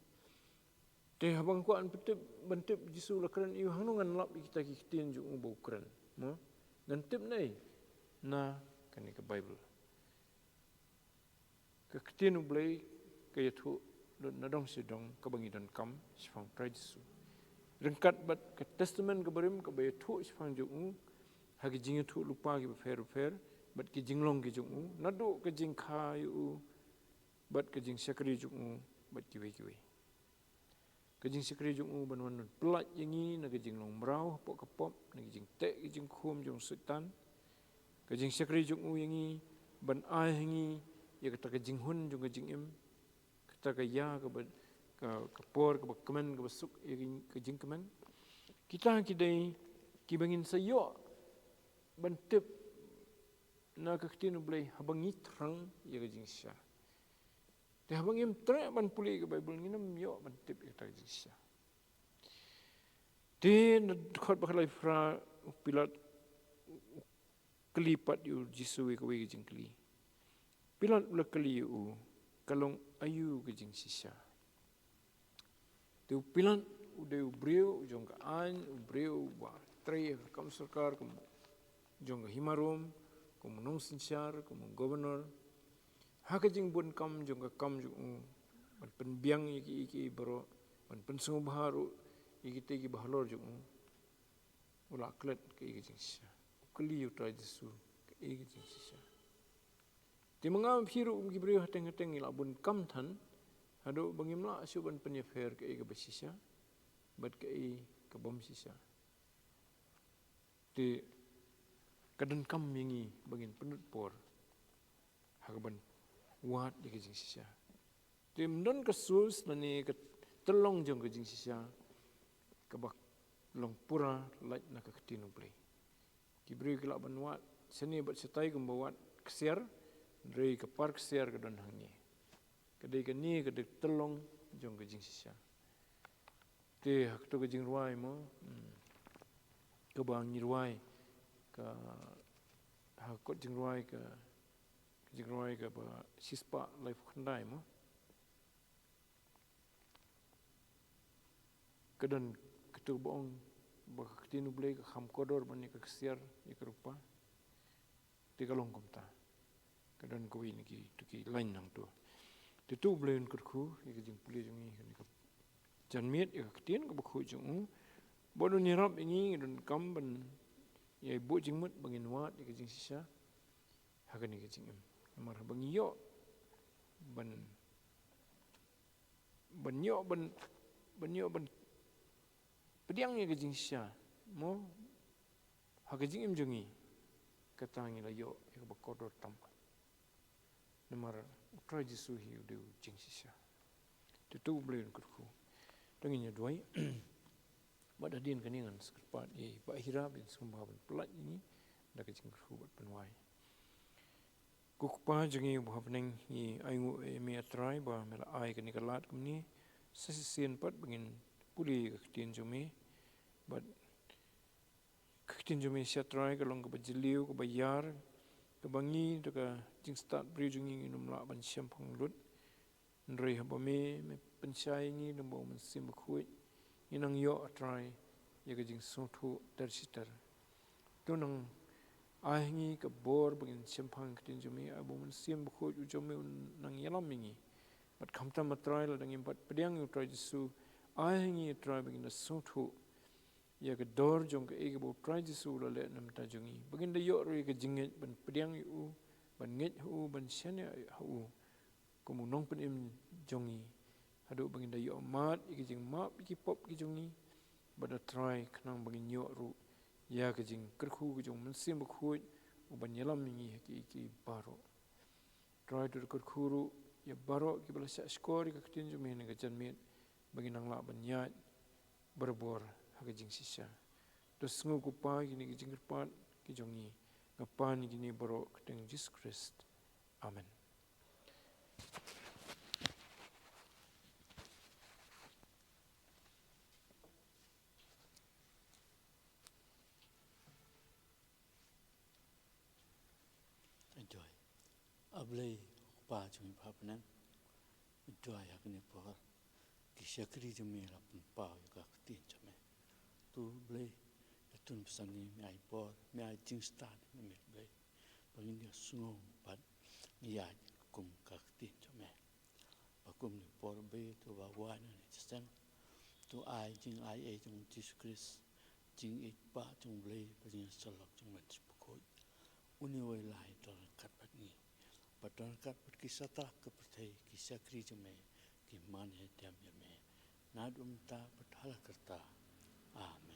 Te haba nga kwah ban tip, ban tip U Jisu u la kren aïu, hangno ngan lap ïa kita ki ktien jong u ba u kren? Mo? Ngan tip naei? Na kane ka Baibl. Ka ktien U Blei ka ïathuh lut na dong sha dong kaba ngi donkam shaphang U Trai Jisu. Ryngkat bad ka Testament kaba Rim kaba ïathuh shaphang jong u ha ki jingïathuhlypa kiba pher bapher bad ki jinglong ki jong u, naduh ka jingkha ïa u bad ka jingshakri jong u bad kiwei kiwei. Ka jingshakri jong u ban wan pyllait ïa ngi na ka jinglong mraw hapoh ka pop, na ka jingteh ka jingkhum jong u Soitan. Ka jingshakri jong u ïa ngi ban ai ha ngi ïa kata ka jinghun jong ka jingim, kata ka ïa kaba, ka, ka por kaba kmen, kaba suk ïa ka jingkmen. Kita ki dei kiba ngin sa ïoh ban tip na ka ktien U Blei haba ngi thrang ïa ka jingshisha. Te haba ngim treh ban pule ïa ka Baibl, ngin ym ïoh ban tip ïa kata ka jingshisha. Te na dkhot ba khatlai phra, u Pilat u kylli pat ïa U Jisu ïa kawei ka jingkylli. Pilat u la kylli ïa u, ka long aïu ka jingshisha? Te u Pilat u dei u briew jong ka aiñ, u briew uba trei ha ka kam sorkar kum jong ka hima Rom, kum u nongsynshar, kum u governor. Ha ka jingbun kam jong ka kam jong u, ban pynbiang ïa kiei kiei baroh, ban pynsngewbha ruh ïa kitei kiba halor jong u. U la klet kaei ka jingshisha. U kylli ïa U Trai Jisu kaei ka jingshisha. Te ma nga ma phi ruh kum ki briew hateng hateng ngi la bun kam than, haduh ba ngim lah shuh ban pynïapher kaei kaba shisha bad kaei ka bym shisha. Te ka donkam ïa ngi ba ngin pynlut por ha kaban wad ïa ka jingshisha. Te ym don ka source lane ka tyllong jong ka jingshisha kaba long pura lait na ka ktien U Blei. Ki briew ki lah ban wad shane bad shatai kumba wad ksiar, hynrei ka par ksiar ka don hangne. Ka dei kane ka dei tyllong jong ka jingshisha. Te ha kato ka jingrwai mo, hmm, kaba ngi rwai, ka, ha kot jingrwai ka, ka jingrwai kaba shispah laiphew khyndai mo. Ka don kato ba ong ba ka ktien U Blei ka kham kordor ban ïa ka ksiar ïa ka rupa. Te ka long kumta. Ka don kawei na kito ki lain nangto. Te to U Blei un kyrkhu ïa ka jingpule jong ngi, kane ka janmiet ïa ka ktien kaba khuid jong u. Bad un ïarap ïa ngi, ngi donkam ban ïa buh jingmut ba ngin wad ïa ka jingshisha ha kane ka jingim. Namar haba ngi ïoh ban, ban ïoh ban, ban ïoh ban pdiang ïa ka jingshisha, mo, ha ka jingim jong ngi, kata ngi la ïoh ïa kaba kordor tam. Namar U Trai Jisu hi u dei u jingshisha. Te to U Blei un kyrkhu. To ngin ïa duwai. Bad hadien kane ngan sa kyrpad ïa i Bah Hira ban sngewbha ban pynlait ïa ngi da ka jingkyrkhu bad pynwai. Ko Kpa jong ngi uba ha bneng, ngi ainguh ïa me, A Trai, ba me la ai kane ka lad kumne sa shisien pat ba ngin pule ïa ka ktien jong me. Bad ka ktien jong me, A Trai, ka long kaba jylliew, kaba ïar, kaba ngi da ka jingstad briew jong ngi ngin ym lah ban shemphang lut. Hynrei haba me, me pynshai ïa ngi lyngba U Mynsiem Bakhuid, ngin nang ïoh, A Trai, ïa ka jingsngewthuh ter shi ter. To nang ai ha ngi ka bor ba ngin shemphang ka ktien jong me, ai ba U Mynsiem Bakhuid u jong me un nang ïalam ïa ngi. Bad khamtam, A Trai, lada ngim pat pdiang ïa U Trai Jisu, ai ha ngi, A Trai, ba ngin da sngewthuh ïa ka dor jong kaei kaba U Trai Jisu u la leh na ka bynta jong ngi, ba ngin da ïoh ruh ïa ka jingngeit ban pdiang ïa u, ban ngeit ha u, ban shaniah ha u kum u Nongpynim jong ngi, haduh ba ngin da ïoh mad ïa ka jingmap ïa ki pop ki jong ngi. Bad, A Trai, khnang ba ngin ïoh ruh ïa ka jingkyrkhu ka jong U Mynsiem Bakhuid, uban ïalam ïa ngi ha kiei kiei baroh. Trai, to da kyrkhu ruh ïa baroh kiba la shah shkor ïa ka ktien jong me ha kane ka janmiet, ba ngin nang lah ban ïaid barabor ha ka jingshisha. To sngew, ko Kpa, ïa kine ki jingkyrpad ki jong ngi. Nga pan ïa kine baroh ha ka kyrteng Jisu Khrist. Amen. Enjoy. A Blei, Kpa jong ngi ba ha bneng, enjoy ha kane ka por ki shakri jong me la pynpaw ïa ka ktien jong me. To Blei, ïa tun bsa ngi, me ai bor, me ai jingstad, me, me Blei, ba ngin ïa sngew bad ïaid kum ka ktien jong me. Ba kumne por ba to ba wan na ne jingstad, to ai jingai ei jong Jisu Khrist, jingïeit ba jong Blei, ba jingïasyllok jong Mynsiem Bakhuid, une uwei lai to ryngkat bad ngi, ba to ryngkat bad ki sata ka pyrthei, ki shakri jong me, ki man ïa dem ïa me, naduh mynta bad hala karta. Amen.